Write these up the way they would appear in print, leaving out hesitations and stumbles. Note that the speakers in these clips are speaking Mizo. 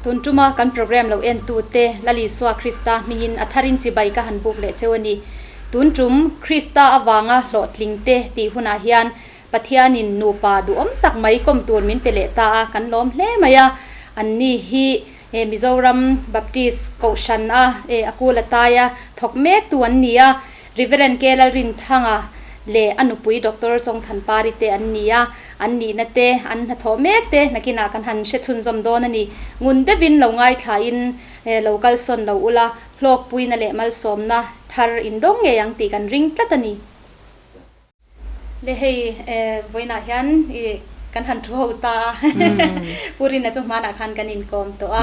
Tun tuma kan program lo en tu te Lal Isua Krista hmingin a tharin chibai ka han buk leh cheu a ni. Tun tum Krista avanga hlawhtling te tih hunah hian Pathianin nupa duhawm tak mai kawm tur min pe leh ta a, kan lawm hle mai a. Anni hi Mizoram Baptist Kohhran a a kul a tai a thawk mek tu an ni a. Reverend K. Lalrinthanga leh a nupui Doctor Chawngthanpari te an ni a, an nihna te, an hnathawh mek te nakinah kan han hre chhunzawm dawn a ni. Ngun deuhin lo ngaithlain lo kalsawn lo ula, hlawkpuina leh malsawmna thar indawng ngei ang tih kan ring tlat a ni. Le hei vawiinah hian i kan han thu ho ta a, Pu Rina chu hmanah khan kan inkawm tawh a,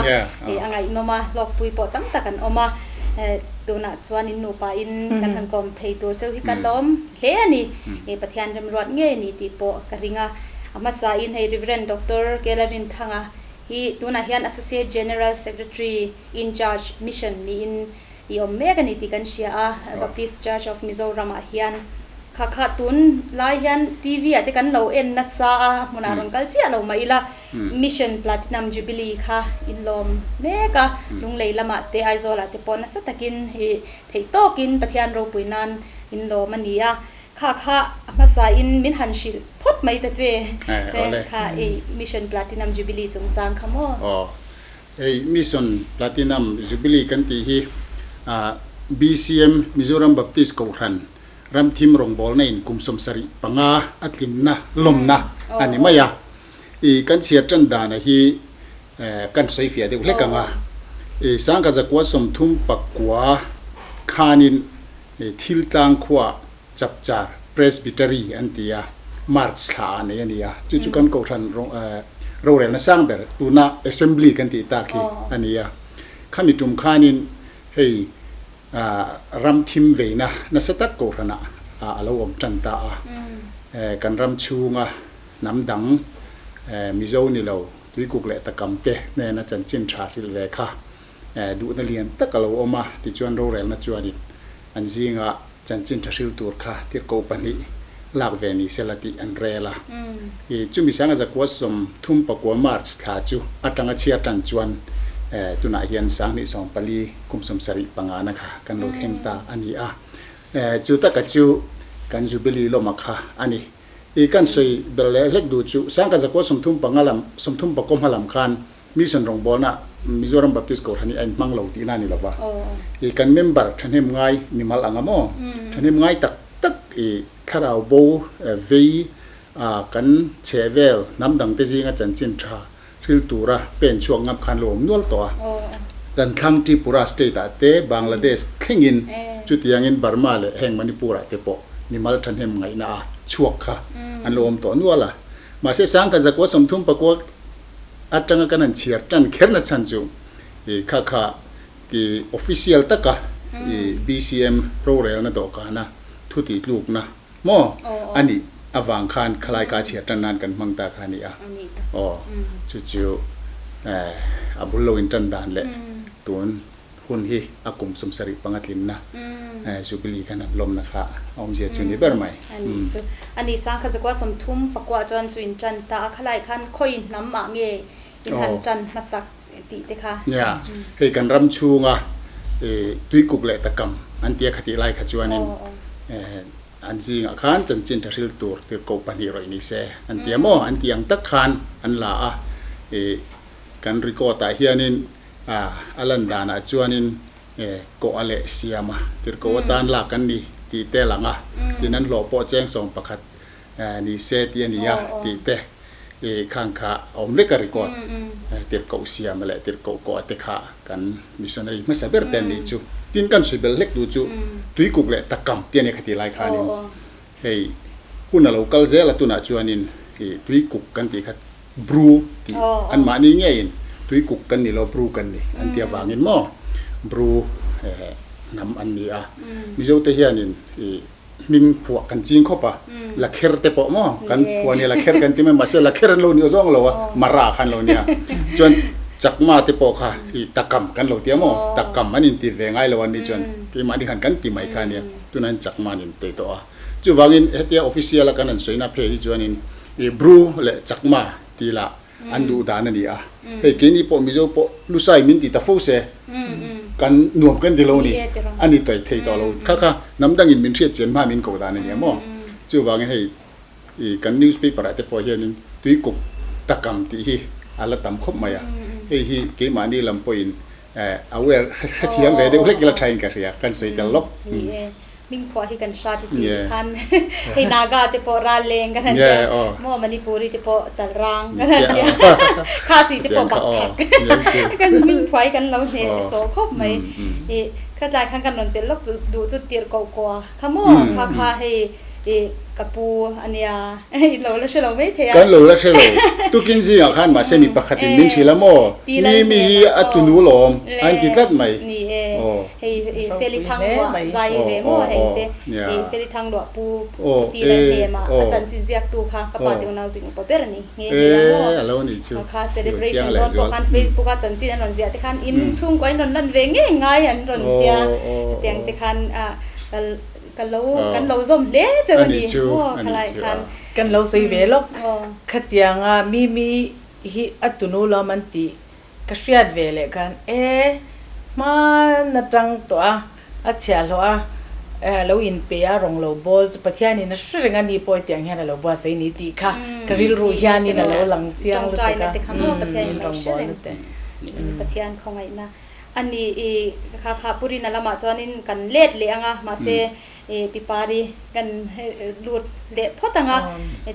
i a ngaihnawm a, hlawkpui pawh tam tak an awm a, tunah chuan in nupa in kan han kawm thei tur cheu hi ka lawm hle a ni, i Pathian remruat ngei a ni tih pawh ka ring a, a hmasa in hei Reverend Doctor Kela Rinthanga hi tunah hian Associate General Secretary in Charge Mission niin I awm mek a ni tih kan hria a, Baptist Church of Mizoram ah hian kha kha tun lai hian TV ah te kan lo en nasa a, a hmunah rawn kal chiah lo mah ila Mission Platinum Jubilee kha in lawm mek a, Lunglei lamah te Aizawl ah te pawh nasa takin i theih tawkin Pathian ropui nan in lawm a ni a, kha kha a hmasa in min han hrilh phawt mai ta che kha i Mission Platinum Jubilee chungchang kha maw? Hei Mission Platinum Jubilee kan tih hi BCM, Mizoram Baptist Kohhran, Ramthim rawngbawlna in kum 75 a tlinna lawmna a ni mai a. I kan chhiar tan dana hi kan sawi fiah deuh hlek ang a. I 1939 khanin thil tlang khuaa Chapchar Presbytery an ti a, March thla ah nei a ni a, chu chu kan Kohhran rorelna sang ber tuna Assembly kan tih tak hi a ni a. Khami tum khanin hei ram thim veina nasa tak Kohhran ah a lo awm tan ta a, kan ram chhunga hnam dang Mizo ni lo Tuikuk leh Takam te hnena chanchin tha hrilh ve kha Duhna lian tak a lo awm a, tichuan rorelna chuanin an zinga chanchin tha hril tur kha tirhkoh pahnih lak ve ni sela tih an rel a. I chumi sanga zakua 39 March thla chu atanga chhiar tan chuan tunah hian 2014 kum 75 na kha kan lo thleng ta a ni a. Chu taka chu kan Jubilee lawma kha a ni. I kan sawi bel leh hlek duh chu 1935 lam 39 hma lam khan Mission rawngbawlna Mizoram Baptist Kohhran hi a inhmang lo tihna a ni lova. I kan member thahnem ngai mimal anga maw? Thahnem ngai tak tak i thlarau bo vei a kan chheh vel hnam dangte zinga chanchin tha hril tura pen chhuak ngam khan lo awm nual tawh a. Kan thlang Tripura state ah te Bangladesh thlengin chutiangin Burma leh heng Manipur ah te pawh mimal thahnem ngaihna a chhuak kha an lo awm tawh nual a. Mahse 1939 atanga kan han chhiar tan kherna chhan chu i kha kha i official taka i BCM rorelna dawhkana thu tih tlukna maw a nih avang khan khalai ka chhiar tan nan kan hmang ta kha a ni a. Aw chu chu a bul lo in tan dan leh tun Hun hi a kum 75 tlinna Jubilee khan an lawmna kha a awmzia chu ni ber mai. A nih chu. A nih 1939 chuan chu in tan ta a, khalai khan khawi hnam ah nge in han tan hmasak tih te kha? Nia, hei kan ram chhunga Tuikuk leh Takam an tia khatih lai kha chuanin an zingah khan chanchin tha hril tur tirhkoh pahnih rawih ni se an tia maw? An tih ang tak khan an la a, kan record ah hianin A, a lan danah chuanin e kawh a leh siam a, tirhkoh atan lak an ni tih te lang a, tin an hlawh pawh cheng 11 ni se tih a ni a tih te i khang kha a awm vek a record. Tirhkoh siam leh tirhkoh kawh a te kha kan missionary hmasa ber te an nih chu. Tin kan sawi belh hlek duh chu Tuikuk leh Takam tih a nia khatih lai khanin hei hun a lo kal zel a tunah chuanin i Tuikuk kan tih kha Bru tih anmahni ngeiin Tuikuk kan ni lo Bru kan ni an ti avangin maw Bru hnam an ni a. Mizote hianin i hming phuah kan ching khawp a, Lakher te pawh maw kan phuah nia Lakher kan ti mai mahse Lakher an lo ni zawng lo a, Mara kha an lo nia. Chuan Chakma te pawh kha i Takam kan lo ti a maw, Takam an inti ve ngai lo an ni chuan keimahni khan kan ti mai kha a nia, tunah hian Chakma an inti tawh a. Chuvangin hetia official a kan han sawina phei hi chuanin I Bru leh Chakma tih lah an duh dan a ni a. Hei keini pawh Mizo pawh Lusai min ti ta fo se kan nuam kan ti lo ni, a ni tawi thei tawh lo. Kha kha hnam dangin min hriat chian hma min koh dan a ni a maw? Chuvangin hei i kan newspaper ah te pawh hianin tuikuk takam tih hi a la tam khawp mai a. Hei hi keimahni lam pawhin aware hrethiam ve deuh hlek ila thain ka hria, kan sawi tel lawk. Hming phuah hi kan hra ti tih khan hei Naga te pawh Ralleng kan han tia maw Manipuri te pawh Chalrang kan han tia Khasi te pawh Bakthak kan hming phuah hi kan lo hneh sawh khawp mai. I khatlai khan kan rawn telh lawk duh chu tirh koh kua kha maw kha kha hei i ka pu a nia i lo la hre lo mai thei a. Kan lo la hre lo. Tukin zingah khan mahse mi pakhatin min hrilh a maw mi mi hi a tunu lawm an ti tlat mai. Ni e. Hei i Feli Thang luah zai ve maw hei te i Feli Thang luah pu Puti leh hnema a chanchin ziaktu kha ka pa te unau zing upa ber a ni nghe nghe a maw kha kha celebration dawn pawh khan Facebook a chanchin an rawn ziah te khan in chhungkua in rawn lan ve ngei ngai an rawn tia hetiang te khan ka lo kan lo zawm hle cheu a ni maw khalai khan. Kan lo sawi ve lawk khatianga Mimi hi a tunu lawm an tih Ka hriat ve leh khan e, hman atang tawh a, a chhiahhlawh a, a lo inpe a, rawng lo bawl chu Pathianin a hre reng a, ni pawh hetiang hian a lo buatsaih ni tih kha ka rilru hianin a lo lang chiang lutuk a, in rawng bawlna te. Pathian khawngaihna a ni i kha kha Purina lamah chuanin kan let leh ang a, mahse I Pipari kan lut leh phawt ang a,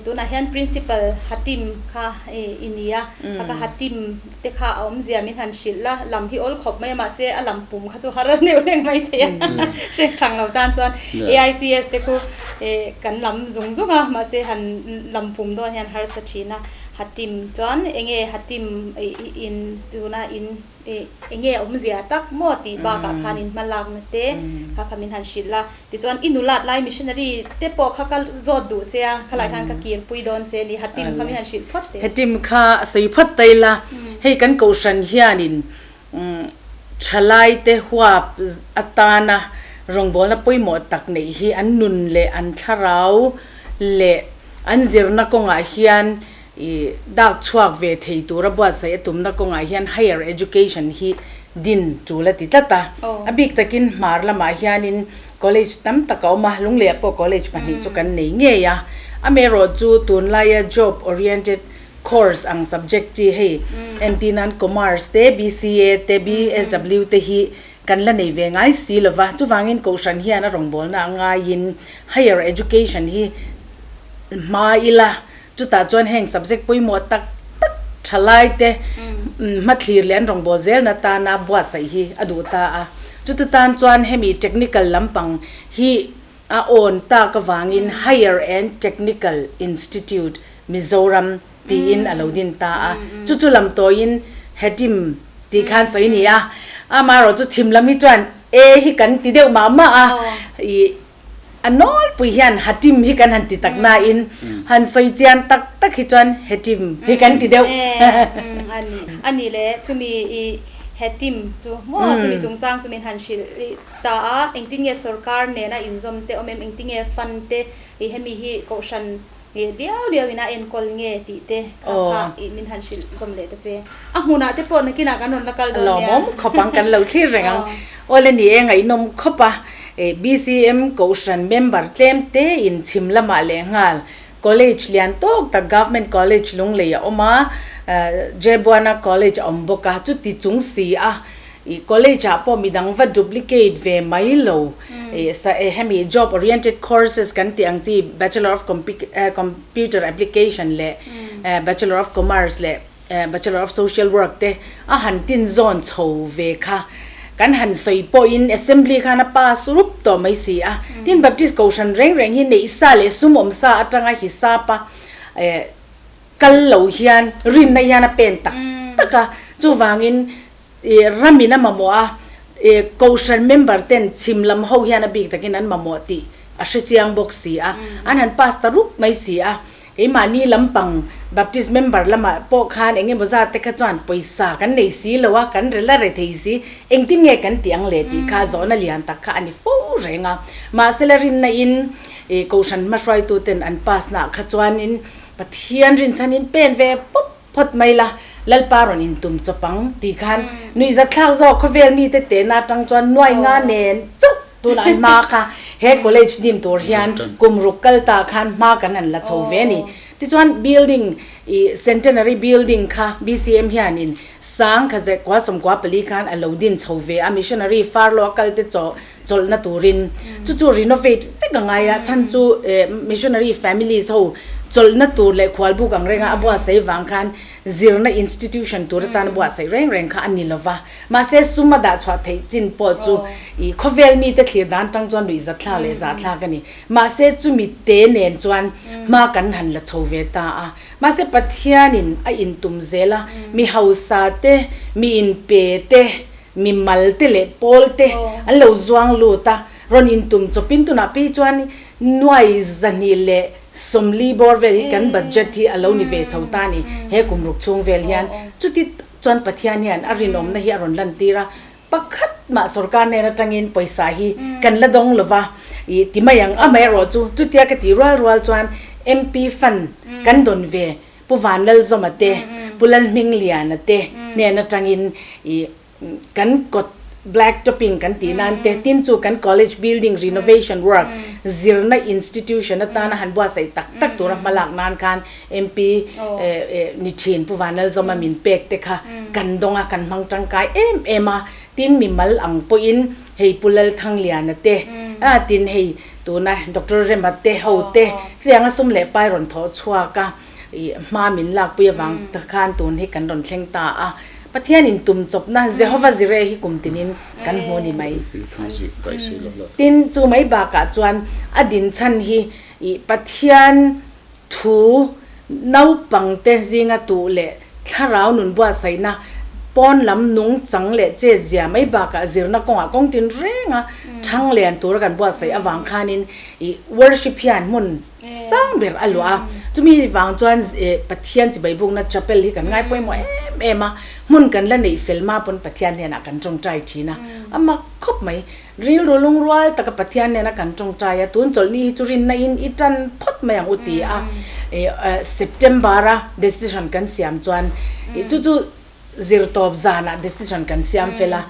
tunah hian Principal Hatim kha i ni a, kha kha Hatim te kha a awmzia min han hrilh la, lam hi awl khawp mai a, mahse a lam pum kha chu har neuh reng mai thei a, hre thang lo tan chuan AICS te khu kan lam zung zung a, mahse han lam pum dawn hian harsa thin a, Hatim chuan enge Hatim in tuna in Ih, enge awmzia tak maw tih bakah khan in hma lakna te kha kha min han hrilh a. Tichuan i nulat lai missionary te pawh kha ka zawt duh che a, khalai khan ka kirpui dawn che ni, Hatim kha min han hrilh phawt teh. Hatim kha a sawi phawt ta ila, hei kan kohhran hianin thalai te huap atana rawngbawlna pawimawh tak neih hi an nun leh an thlarau leh an zirna kawngah hian I dak chhuak ve thei tura buatsaih a tumna kawngah hian higher education hi din tul a ti tlat a. A bik takin hmar lamah hianin college tam tak a awm a, Lungleiah pawh college pahnih chu kan nei ngei a. Amaherawh chu tunlaia job oriented course ang subject chi hei entirnan commerce te, BCA te, BSW te hi kan la nei ve ngai si lova. Chuvangin Kohhran hian a rawngbawlna a ngaiin higher education hi hma ila Chutah chuan heng subject pawimawh tak tak thalaite hmathlir leh an rawngbâwl zelna tana buatsaih hi a duh ta a. Chuta tan chuan hemi technical lampang hi a awn tak avangin Higher and Technical Institute Mizoram tiin a lo din ta a. Chu chu lam tawiin HETIM tih khan sawi a ni a. Amaherawhchu chhim lam hi chuan E hi kan ti deuh mah mah a. Ih. A nawlpui hian Hatim hi kan han ti tak nain han sawi chian tak tak hi chuan Hetim hi kan ti deuh. A ni le, chumi i Hetim chu maw chumi chungchang chu min han hrilh ta a, engtin nge sorkar nena inzawm te awm em, engtin nge fund te i hemi hi kohhran diau diau in a enkawl nge tih te kha kha i min han hrilh zawm leh ta che. A hmunah te pawh nakinah kan rawn la kal dawn nia. A lawmawm khawp ang, kan lo thlir reng ang. Awle ni e, ngaihnawm khawp a. BCM Kohhran member tlem te in chhim lamah leh nghal College lian tawk tak Government College Lunglei a awm a, Jebuana College a awm bawk a, chuti chung si a i college ah pawh midang va duplicate ve mai lo hemi job oriented courses kan tih ang chi Bachelor of Computer Application leh Bachelor of Commerce leh Bachelor of Social Work te a han tin zawn chho ve kha kan han sawi pawhin Assembly khan a pass rup tawh mai si a. Tin Baptist Kohhran reng reng hi neih sa leh sum awm sa atanga hisap a kal lo hian rinna hian a pen tak tak a. Chuvangin ramin a mamawh a, Kohhran member ten chhim lam ho hian a bik takin an mamawh tih a hre chiang bawk si a. An han pass ta rup mai si a. Keimahni lampang Baptist member lamah pawh khan eng emaw zat te kha chuan pawisa kan nei si lo a, kan rel a re thei si, engtin nge kan tih ang le tih kha zawhna lian tak kha a ni fo reng a. Mahsela rinna in Kohhran hmahruaituten an pass naah kha chuanin Pathian rinchhanin pen ve pawp. phawt mai la, Lalpa rawn intum chawp ang tih khan nuihzatthlak zawk khawvel mite tehna atang chuan nuai nga nen chauh tunah an hma kha he college din tur hian kum ruk kal ta khan hma kan han la chho ve a ni. Tichuan building ih Centenary building kha BCM hianin sang kha zek kua 94 khan a lo din chho ve a, missionary farlo a kal te chaw chawlhna turin chu chu renovate vek a ngai a, chhan chu missionary families ho chawlhna tur leh khualbuk ang renga a buatsaih vang khan zirna institution tur atan a buatsaih reng reng kha a ni lo va. Mahse sum a dah chhuah theih chin pawh chu ih khawvel mite thlir dan tang chuan nuih zatthlak leh zahthlak a ni. Mahse chumi te nen chuan hma kan han la chho ve ta a. Mahse Pathianin a intum zel a, mi hausa te, mi inpe te, Mi mal te leh pawl te an lo zuang lut a, rawn intum chawpin tunah phei chuan nuai 240 bawr vel hi kan budget hi a lo ni ve chho ta a ni, he kum ruk chhung vel hian. Chuti chuan Pathian hian a rinawmna hi a rawn lantir a, pakhat mah sorkar hnen atangin pawisa hi kan la dawng lo va, ih ti mai ang amaherawh chu chutia ka tih rual rual chuan MP fund kan dawn ve Pu Vanlalzawma te, Pu Lalhmingliana te hnen atangin ih kan kawt black topping kan tih nan te, tin chu kan college building renovation work zirna institution atana han buatsaih tak tak tura hmalak nan khan MP ni thin Pu Vanlalzawma min pek te kha kan dawng a, kan hmang tangkai em em a, tin mimal ang pawhin hei Pu Lalthangliana te, tin hei Tuna Doctor Rema te ho te tlianga sum leh pai rawn thawh chhuak a, ih hma min lakpui avang ta khan tun hi kan rawn thleng ta a. Pathianin tum chawpna Jehova Jireh hi kum tinin kan hmu ni mai. Tin, chu mai bakah chuan a din chhan hi ih Pathian thu naupangte zinga tuh leh thlarau nun buatsaihna pawn lam nung chang leh che zia mai bakah zirna kawngah kawng tin renga thang lian tura kan buatsaih avang khanin ih worship hian hmun sang ber a luah a. Chumi vang chuan Pathian chibai bukna chapel hi kan ngai pawimawh em em a, hmun kan la neih fel hma pawn Pathian hnenah kan tawngtai thin a, a mak khawp mai. Rilru lungrual taka Pathian nena kan tawngtai a, tun chawlhni hi chu rinna in i tan phawt mai ang u ti a, September a decision kan siam chuan chu chu zirtawp zanah decision kan siam fel a,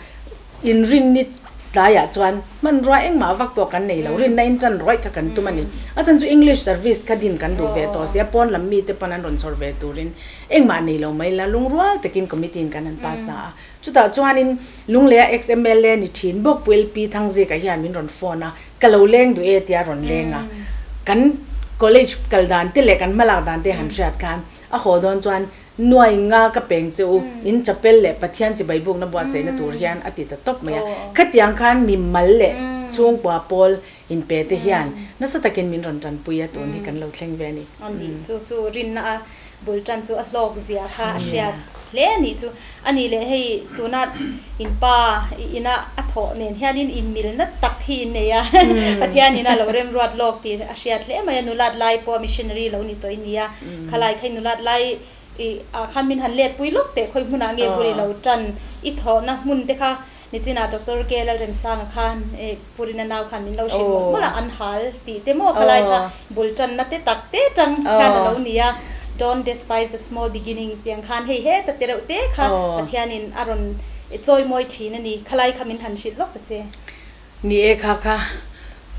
inrinni tlaiah chuan hmanrua engmah vak pawh kan nei lo, rinna in tan rawih kha kan tum a ni. A chhan chu English service kha din kan duh ve tawh sia, pawn lam mite pawn an rawn chhawr ve turin engmah nei lo mai la, lungrual takin committee in kan han pass ta a. Chutah chuanin Lungleia ex-MLA ni thin bawk Pu LP Thangzika hian min rawn phone a, ka lo leng duh e tia rawn leng a. Kan college kal dan te leh kan hmalak dan te han hriat khan a haw dawn chuan nuai nga ka peng che u, in chapel leh Pathian chibai bukna buatsaihna tur hian a ti ta tawp mai a. Khatiang khan mi mal leh chhungkua pawl inpe te hian nasa takin min rawn tanpui a, tun hi kan lo thleng ve a ni. Anih chu chu rinna a bul tan chu a hlawk zia kha a hriat hle a nih chu. A nih leh hei tuna in pa ina a thawh nen hianin inmilna tak hi in nei a, Pathianin a lo remruat lawk tih a hriat hle mai a, nulat lai pawh missionary lo ni tawh i nia, khalai kha i nulat lai i ah khan min han let pui lawk teh khawi hmunah nge bul i lo tan i thawhna hmun te kha Nichinah Doctor K Lalremsanga khan Purina nau khan min lo hrilh mawlh mawlh a, an hal tih te maw khalai kha bul tanna te tak te tang khan a lo ni a, Don't despise the small beginnings tih ang khan hei heta te reuh te kha Pathianin a rawn chawi mawi thin a ni, khalai kha min han hrilh lawk ta che. Ni e kha kha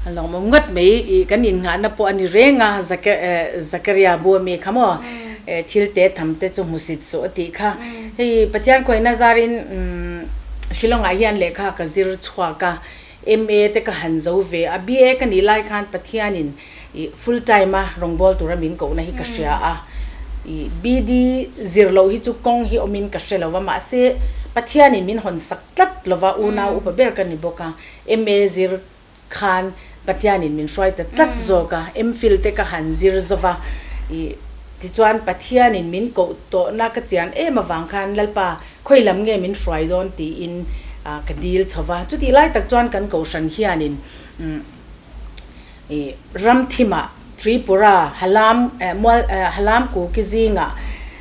a lawmawm ngawt mai i kan innghahna pawh a ni reng a, Zakaria bu ami kha maw thil te tham te chu hmusit suh a tih kha. Hei Pathian khawihna zarin Shillong ah hian lehkha ka zir chhuak a, MA te ka han zo ve a, BA ka nih lai khan Pathianin i full time a rawngbâwl tura min kohna hi ka hria a, i BD zir loh hi chu kawng hi awmin ka hre lo va, mahse Pathianin min hawn sak tlat lo va, unau upa ber ka ni bawk a, MA zir khan Pathianin min hruai ta tlat zawk a, MPhil te ka han zir zo va, i tichuan Pathianin min koh tawhna ka chian em avang khan Lalpa khawi lam nge min hruai dawn tiin ka dil chho va, chutih lai tak chuan kan kohhran hianin I ramthimah Tripura Halam mual Halam Kuki zingah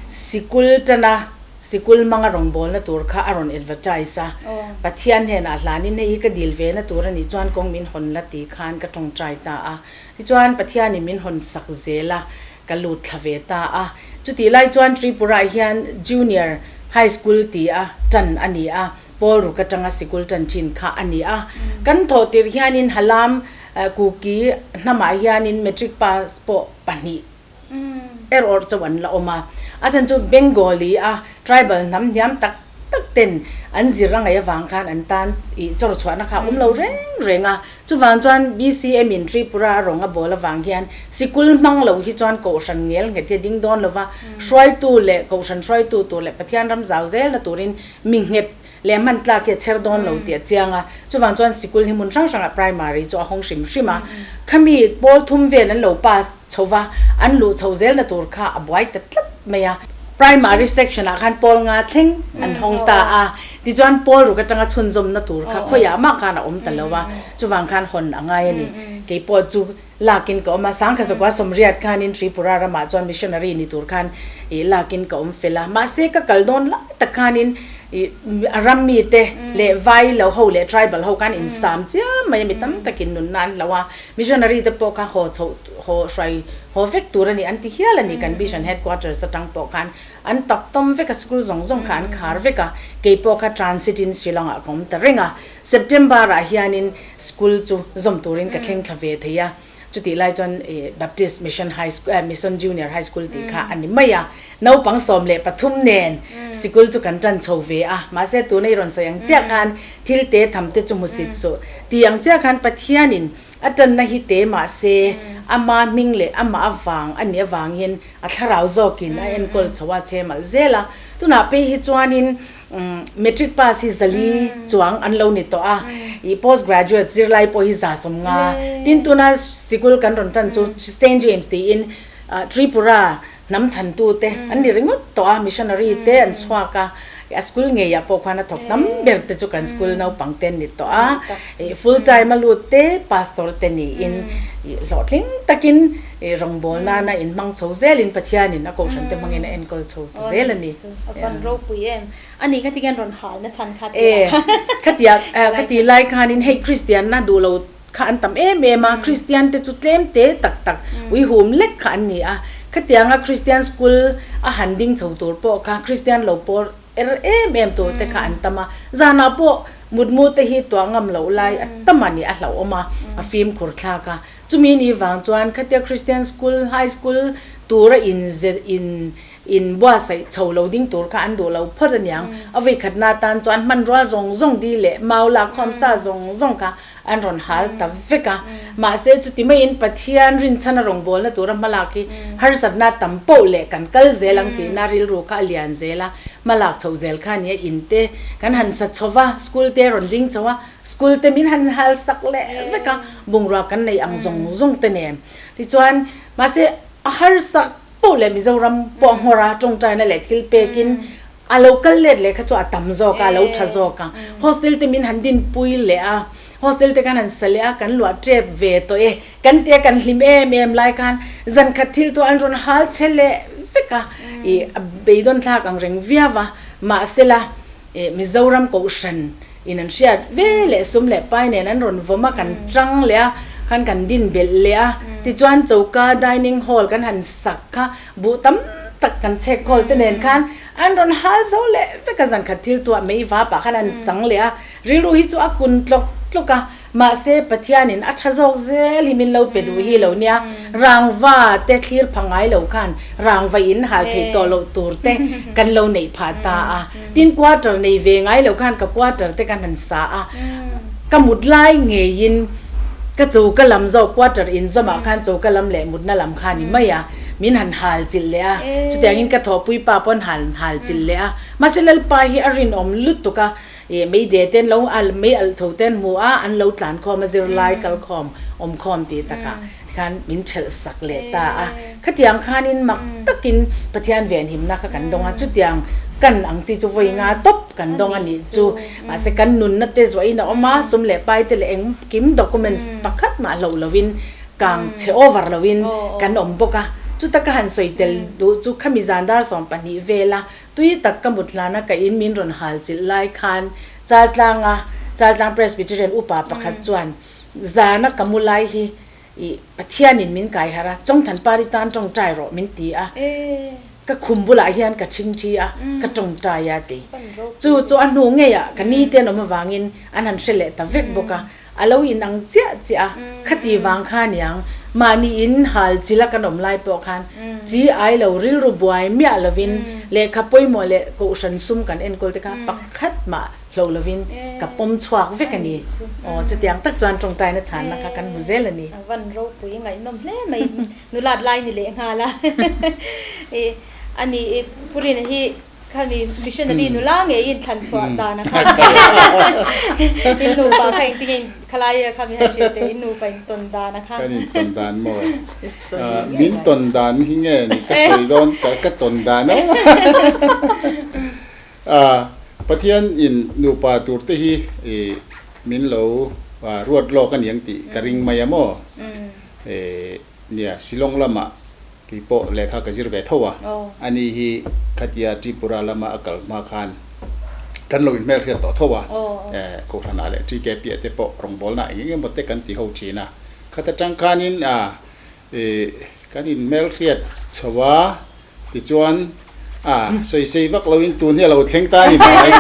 sikul tana sikul manga rawngbawlna tur kha a rawn advertise a. Pathian hnenah hlanin hei hi ka dil ve na tur a nih chuan kawng min hawn la ti khan ka tawngtai ta a. Tichuan Pathianin min hawn sak zel a, ka lut thla ve ta a. Chutih lai chuan Tripura ah hian Junior High School ti a tan a ni a, Pawl ruk atanga sikul tan thin kha a ni a. Kan thawh tirh hianin Halam Kuki hnamah hianin Matric pass pawh pahnih er awrh chauh an la awm a. A chhan chu Bengali a tribal hnam hniam tak tak ten an zir a ngaih avang khan an tan ih chawr chhuahna kha a awm lo reng reng a. Chuvang chuan BCM in Tripura a rawng a bawl avang hian sikul hmang lo hi chuan kohhran ngel nghet hi a ding dawn lova, hruaitu leh kohhran hruaitu tur leh Pathian ram zau zelna turin mi nghet leh hman tlak hi a chher dawn lo tih a chiang a. Chuvang chuan sikul hi hmun hrang hrangah primary chu a hawng hrim hrim a. Khami pawl thum vel an lo pass chho va, an luh chho zelna tur kha a buai ta tlat mai a. Primary section ah khan pawl nga thleng an hawng ta a, tichuan pawl ruk atanga chhunzawmna tur kha khawiah mah khan a awm ta lo a, chuvang khan hawn a ngai a ni. Kei pawh chu lakin ka awm a, Sangkha Zakua Sawmriat khanin Tripura ramah chuan missionary ni tur khan ih lakin ka awm fel a, mahse ka kal dawn lai tak khanin ih a ram mite leh vai lo ho leh tribal ho khan insam chiam mai a, mi tam takin nunna an hloh a, Missionary te pawh kha haw chhoh haw hruai haw vek tur a ni an ti hial a ni kan mission headquarters atang pawh khan an tap tawm vek a school zawng zawng kha an khar vek a kei pawh kha transit in Shillong ah ka awm ta reng a September ah hianin school chu zawm turin ka thleng thla ve thei a chutih lai chuan Baptist Mission High School Mission Junior High School tih kha a ni mai a naupang 13 nen sikul chu kan tan chho ve a mahse tuna i rawn sawi ang chiah khan Thil te tham te chu hmusit suh. Ti ang chiah khan Pathianin a tanna hi te mah se, ama hming leh amah avang a nih avangin a thlarau zawkin a enkawl chho a che malh zel a. Tunah phei hi chuanin Matric pass hi 400 chuang an lo ni tawh a, ih post graduate zirlai pawh hi 150. Tin tuna sikul kan rawn tan chu Saint James tiin Tripura Hnam chhantu te an ni ringawt tawh a, missionary te an chhuak a, a school ngeiah pawh khuan a thawk tam ber te chu kan school naupang te an ni tawh a, ih full time a lut te pastor te niin ih hlawhtling takin ih rawngbâwl nana inhmang chho zelin Pathianin a kohhran te hmangin a enkawl chho ta zel a ni. A van ropui em? A nih kha tihian rawn halna chhan kha tia. E, khatia khati lai khanin hei Kristianna duh lo kha an tam em em a, Kristian te chu tlem te tak tak uihum lek kha an ni a, khatianga Kristian school a han ding chho tur pawh kha Kristian lo pawr er em em tur te kha an tam a, zanah pawh mutmu te hi tuah ngam loh lai a tam a ni a hlauhawm a, a fimkhur thlak a, chumi ni vang chuan khatia Kristian school high school tura in in In buatsaih chho lo ding tur kha an duh lo phawt a niang. A vawikhatna atan chuan hmanrua zawng zawng di leh mau lak khawm sa zawng zawng kha an rawn hal ta vek a. Mahse chuti maiin Pathian rinchhana rawngbawlna tura hmalak hi harsatna tam poh leh kan kal zel ang tihna rilru kha a lian zel a. Hmalak chhoh zel kha a nia in te kan han sa chho va, school te rawn ding chho a, school te min han hal sak leh vek a, bungrua kan nei ang zawng zawng te nen. Tichuan mahse a harsak Poh leh Mizoram pawh a nghawr a, tawngtaina leh thil pekin a lo kal let leh kha chu a tam zawk a, a lo tha zawk a. Hostel te min han dinpui leh a, hostel te khan han sa leh a, kan luah tep ve tawh e, kan tia kan hlim em em lai khan zan khat thil chu an rawn hal che leh vek a, ih a beidawn thlak ang reng viau a, mahsela ih Mizoram kohhran in an hriat ve leh sum leh pai nen an rawn vawm a, kan tang leh a, khan kan din belh leh a, tichuan choka dining hall kan han sak kha buh tam tak kan chhek khawl te nen khan an rawn hal zo leh vek a, zan khat thil tuah mei vap ah khan an chang leh a, rilru hi chu a kun tlawk tlawk a. Mahse, Pathianin a tha zawk zel hi min lo pe duh hi lo nia, rangva te thlir pha ngai lo khan rangva in hal theih tawh loh tur te kan lo neih phah ta a. Tin, quarter nei ve ngai lo khan ka quarter te kan han sa a, ka mut lai ngeiin ka choka lam zawk quarter inzawmah khan choka lam leh mutna lam kha a ni mai a, min han hal chilh leh a, chutiangin ka thawhpui pa pawn han hal chilh leh a. Mahse, Lalpa hi a rinawm lutuk a. Ih mei de ten lo al mei alh chho ten hmu a an lo tlan khawm a zirlai kal khawm awm khawm tih takah tikhan min thelh sak leh ta a. Khatiang khanin mak takin Pathian venhimna kha kan dawng a, chutiang kan ang chi chu vawi nga tawp kan dawng a nih chu. Mahse kan nunna te zuahin a awm a, sum leh pai te leh engkim documents pakhat mah hloh lovin kang chhe over lovin kan awm bawk a. Chuta ka han sawi tel duh chu khami zan dar 12 vela Tui tak ka mut hlana ka in min rawn hal chilh lai khan Chaltlanga Chaltlang Presbyterian upa pakhat chuan zana ka mu lai hi ih Pathianin min kai harh a, Chawngthan Pari tan tawngtai rawh min ti a. Ka khum bulah hian ka ṭhingṭhi a, ka ṭawngṭai a ti. Chu chu a hnu ngeiah ka ni te an awm avangin an han hre leh ta vek bawk a, a lo inang chiah chiah a, khati vang kha aniang mahni in hal chila kan awm lai pawh khan chi ai lo rilru buai miah lovin lehkha pawimawh leh kohhran sum kan enkawl te kha pakhat mah hlo lovin ka pawm chhuak vek a ni. Aw chutiang tak chuan ṭawngṭaina chhanna kha kan hmu zel a ni. A van ropui ngaihnawm hle mai. Nulat lai ni leh nghal a i a ni i Purina hi khami missionary nula ngeiin thlan chhuah dan a kha in nupa kha engtin nge khalai a khami han hrilh teh in nupa in tawn dan a kha kan in tawn dan maw min tawn dan hi nge ni ka sawi dawn ka tawn dan a Pathian in nupa tur te hi min lo ruat lawk a niang tih ka ring mai a maw. Nia, Shillong lamah kei pawh lehkha ka zir ve tho a, ani hi khatia Tripura lama a kal hma khan kan lo inhmelhriat tawh tho a, Kohhranah leh TKP ah te pawh rawngbawlna eng eng emaw te kan ti ho thin a, khata tang khanin kan inhmelhriat chho a, Tichuan, a sawisei vak loin tun hi a lo thleng ta a ni mai.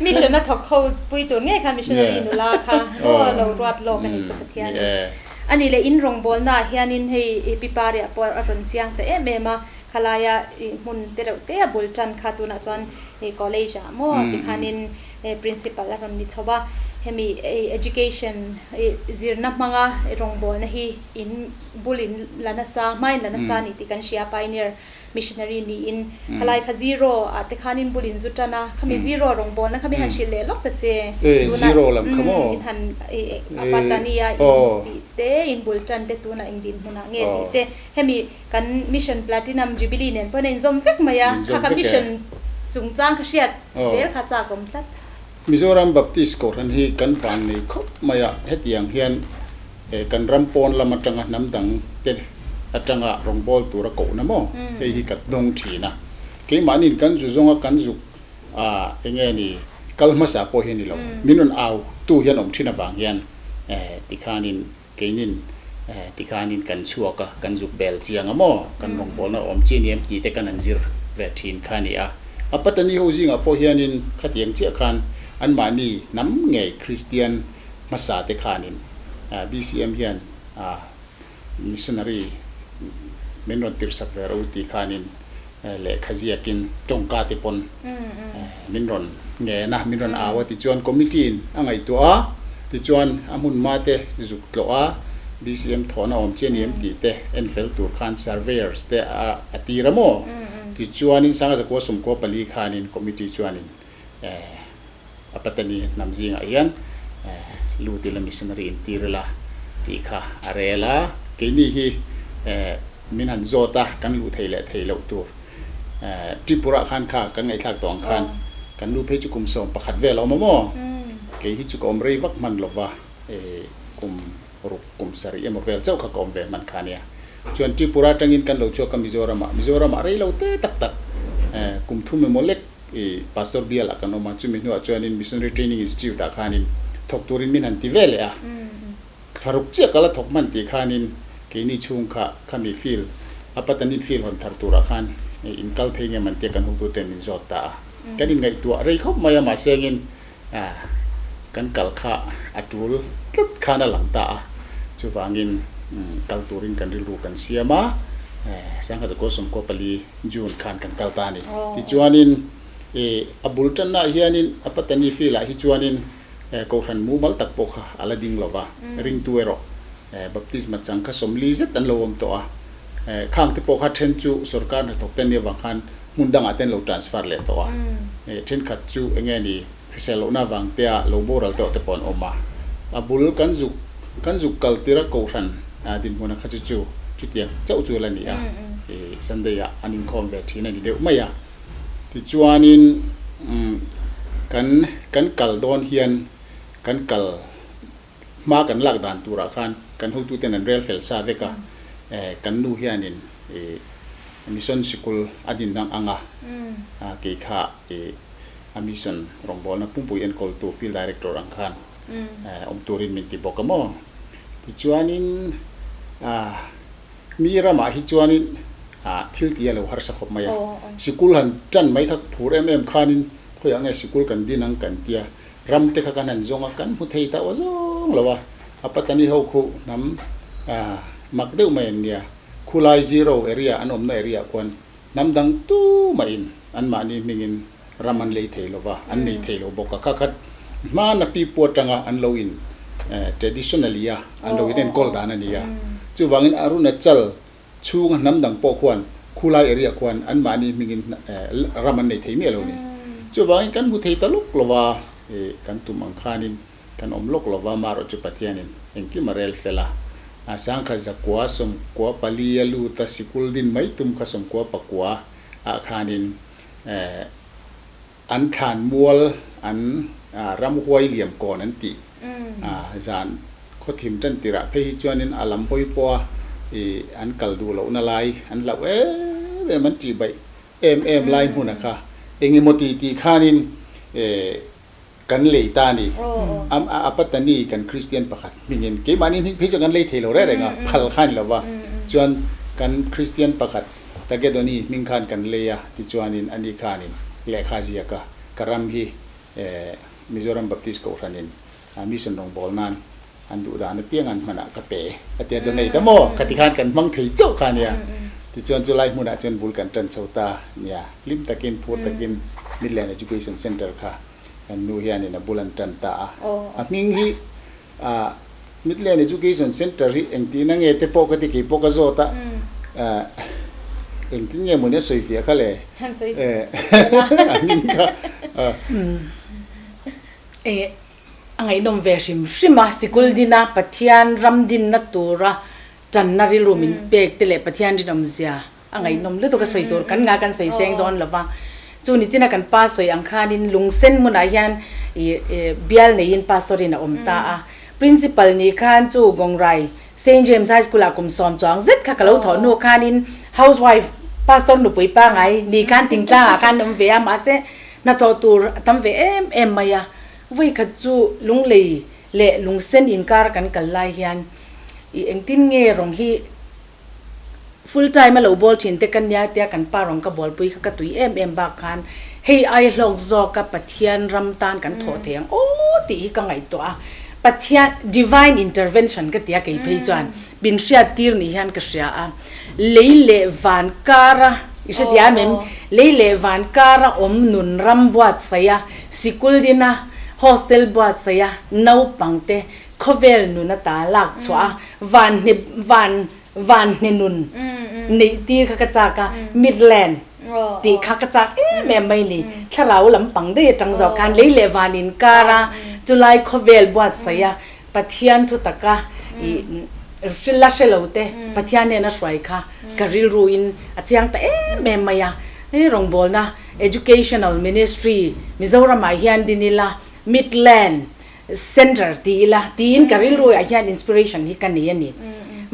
Mission a thawk ho pui tur ngei kha missionary nula kha maw lo ruat lawk a ni chu Pathian in. A nih leh in rawngbawlna ah hianin hei Pi Pariah pawh a rawn chiang ta em em a, khalaia hmun te reuh te a bul tan kha tunah chuan college ah maw tikhanin principal a rawn ni chho a, hemi education zirna hmanga rawngbawlna hi in bul in la nasa, hma in la nasa a ni tih kan hria, pioneer missionary niin khalai kha zero ah te khanin bul in zu tan a, khami zero rawngbawlna kha mi han hrilh leh lawk ta che, tunah in han a patania in tih te, in bul tan te tunah eng dinhmunah nge tih te, hemi kan mission platinum jubilee nen pawhin a inzawm vek mai a, kha kha mission chungchang kha hriat zel kha chak awm tlat. Mizoram Baptist Kohhran hi kan van nei khawp mai a, hetiang hian He kan ram pawn lam atanga hnam dang te atanga rawngbâwl tura kohna maw? Hei hi ka dawng thin a. Keimahniin kan zu zawnga kan zuk a eng nge ni kal hmasa pawh hi ni lo. Min rawn au tu hian awm thin avang hian tikhanin keinin tikhanin kan chhuak a, kan zuk bel chiang a maw? Kan rawngbâwlna awm chi ni em tih te kan han zir ve thin kha a ni a. A Patani ho zingah pawh hianin khatiang chiah khan anmahni hnam ngei Kristian hmasa te khanin BCM hian missionary min rawn tirhsak ve ro tih khanin lehkha ziakin tawngka te pawn min rawn ngen a, min rawn au a tichuan committee in a ngaihtuah a, tichuan a hmun hma te zuk tlawh a, BCM thawhna awm chian em tih te en fel tur khan surveyors te a tir a maw? Tichuanin Sangazakua sawmkua pali khanin committee chuanin A Patani hnam zingah hian lut ila missionary in tir ila tih kha a rel a. Keini hi min han zawt a, kan luh thei leh thei loh tur. Tripura khan kha kan ngaihthlak tawh ang khan kan nu phei chu kum 11 vel a awm a maw? Kei hi chu ka awm rei vak hman lova, kum ruk kum sarih emaw vel chauh kha ka awm ve hman kha ania. Chuan Tripura atangin kan lo chhuak a Mizoramah, Mizoramah rei lo te tak tak kum thum emaw lek I Pastor bial ah kan awm a, chumi hnuah chuanin Missionary Training Institute ah khanin thawk turin min han ti ve leh a. Thlaruk chiah ka la thawk hman tih khanin keini chhung kha khami field, a Patani field hawn thar turah khan in kal thei nge man tia kan hotuten min zawt ta a. Kan inngaihtuah rei khawp mai a, mahse engin kan kal kha a tul tlat khan a lang ta a, chuvangin kal turin kan rilru kan siam a, Sangha Zakua Sawmkua pali June khan kan kal ta a ni. Tichuanin a bul tannaah hianin a Patani field ah hi chuanin Kohhran mumal tak pawh kha a la ding lo va, ringtu erawh baptisma chang kha 40 zet an lo awm tawh a, khang te pawh kha then chu sorkar hnathawk te nia vang khan hmun dangah ten lo transfer leh tawh a, thenkhat chu eng nge ni hrisel lohna vang te ah lo boral tawh te pawh an awm a, a bul kan zuk kan zuk kal tir a Kohhran dinhmuna kha chu chu chutiang chauh chu la ni a, Sunday ah an inkhawm ve thin a ni deuh mai a, tichuanin kan kan kal dawn hian kan kal Hma kan lak dan turah khan kan hotuten an rel fel sa vek a, kan nu hianin mission sikul a din dang ang a, kei kha a mission rawngbawlna pumpui enkawltu field director ang khan awm turin min ti bawk a maw. Tichuanin mi ramah hi chuanin Thil tih a lo harsa khawp mai a. Sikul han tan mai kha phur em em khanin khawiah nge sikul kan din ang kan tia ram te kha kan han zawng a, kan hmu thei ta aw zawng lo a. A Patani ho khu hnam mak deuh mai an nia. Khulai zero area an awmna area ah khuan hnam dang tu mahin anmahni hmingin ram an lei thei lo va, an nei thei lo bawk a. Kha khat hmana pi pu atanga an lo in traditionally a an lo in enkawl dan a ni a. Chuvangin Arunachal Chhunga hnam dang pawh khuan khulai area khuan anmahni hmingin ram an nei thei miah lo ni. Chuvangin kan hmu thei ta lawk lo va, kan tum ang khanin kan awm lawk lo va, marawh chu Pathianin engkim a rel fel a. A sangkhat zakua sawmkua pali a lut a, sikul din mai tum kha sawmkua pakua ah khanin an thlan mual an ramhuai liam kawn an tih zan khawthim tan tirah phei hi chuanin a lam hawi pawha ih an kal duh lohna lai an hlauh em em an tih baih em em lai hmuna kha engemaw ti tih khanin ih kan lei ta a ni. A Patani kan Kristian pakhat hmingin keimahni hming phei chuan kan lei thei lo reng reng a phal kha a ni lo va chuan kan Kristian pakhat Tagedoni hming khan kan lei a, tichuanin ani khanin lehkha ziak a, ka ram hi Mizoram Baptist Kohhranin mission rawngbâwl nan an duh dan apiang an hmanah ka pe a tia, donate a maw? Khati khan kan hmang thei chauh kha nia. Tichuan chulai hmunah chuan bul kan ṭan chho ta nia, hlim takin, phur takin Midland Education Centre kha kan nu hianin a bul an ṭan ta a. A hming hi Midland Education Centre hi engtihna nge te pawh ka ti kei pawh ka zawt a, engtin nge mawni a sawi fiah kha le? A hming kha. A ngaihnawm ve hrim hrim a, sikul dina Pathian ram dinna tura channa rilru min pek te leh Pathian rinawmzia A ngaihnawm lutuk a sawi tur kan nga kan sawi seng dawn lo va. Chu ni china kan pa sawi ang khanin lungsen hmunah hian ih bial neiin pastor in a awm ta a. Principal ni khan chu Gongrai Saint James High School ah kum sawm chuang zet kha ka lo thawh hnu khanin housewife pastor nupui pangai ni khan thingtlang ah khan awm ve a mahse hnathawh tur a tam ve em em mai a. Vawikhat chu lunglei leh lungsen inkar kan kal lai hian ih engtin nge rawng hi Full time a lo bawl thin te ka nia tia kan pa rawn ka bualpui kha ka tui em em bak khan hei ai hlawk zawk a Pathian ram tan kan thawh thei ang aw tih hi ka ngaihtuah a, Pathian divine intervention ka ti a kei phei chuan min hriat tir ni hian ka hria a, lei leh van kara i hre thiam em lei leh van kara awm nun ram buatsaih a sikul dina hostel buatsaih a naupang te Khawvel nun ata lak chhuah a, van hne van van hne nun neih tir kha ka chak a, Midland tih kha ka chak em em mai ni. Thlarau lampang daih atang zawk khan lei leh van inkar a, chulai khawvel buatsaih a, Pathian thu taka ih la hre lo te Pathian nen a hruai kha ka rilru in a chiang ta em em mai a. Hei rawngbawlna Educational Ministry Mizoramah hian din ila Midland Center ti ila tiin ka rilru ah hian inspiration hi ka nei a ni.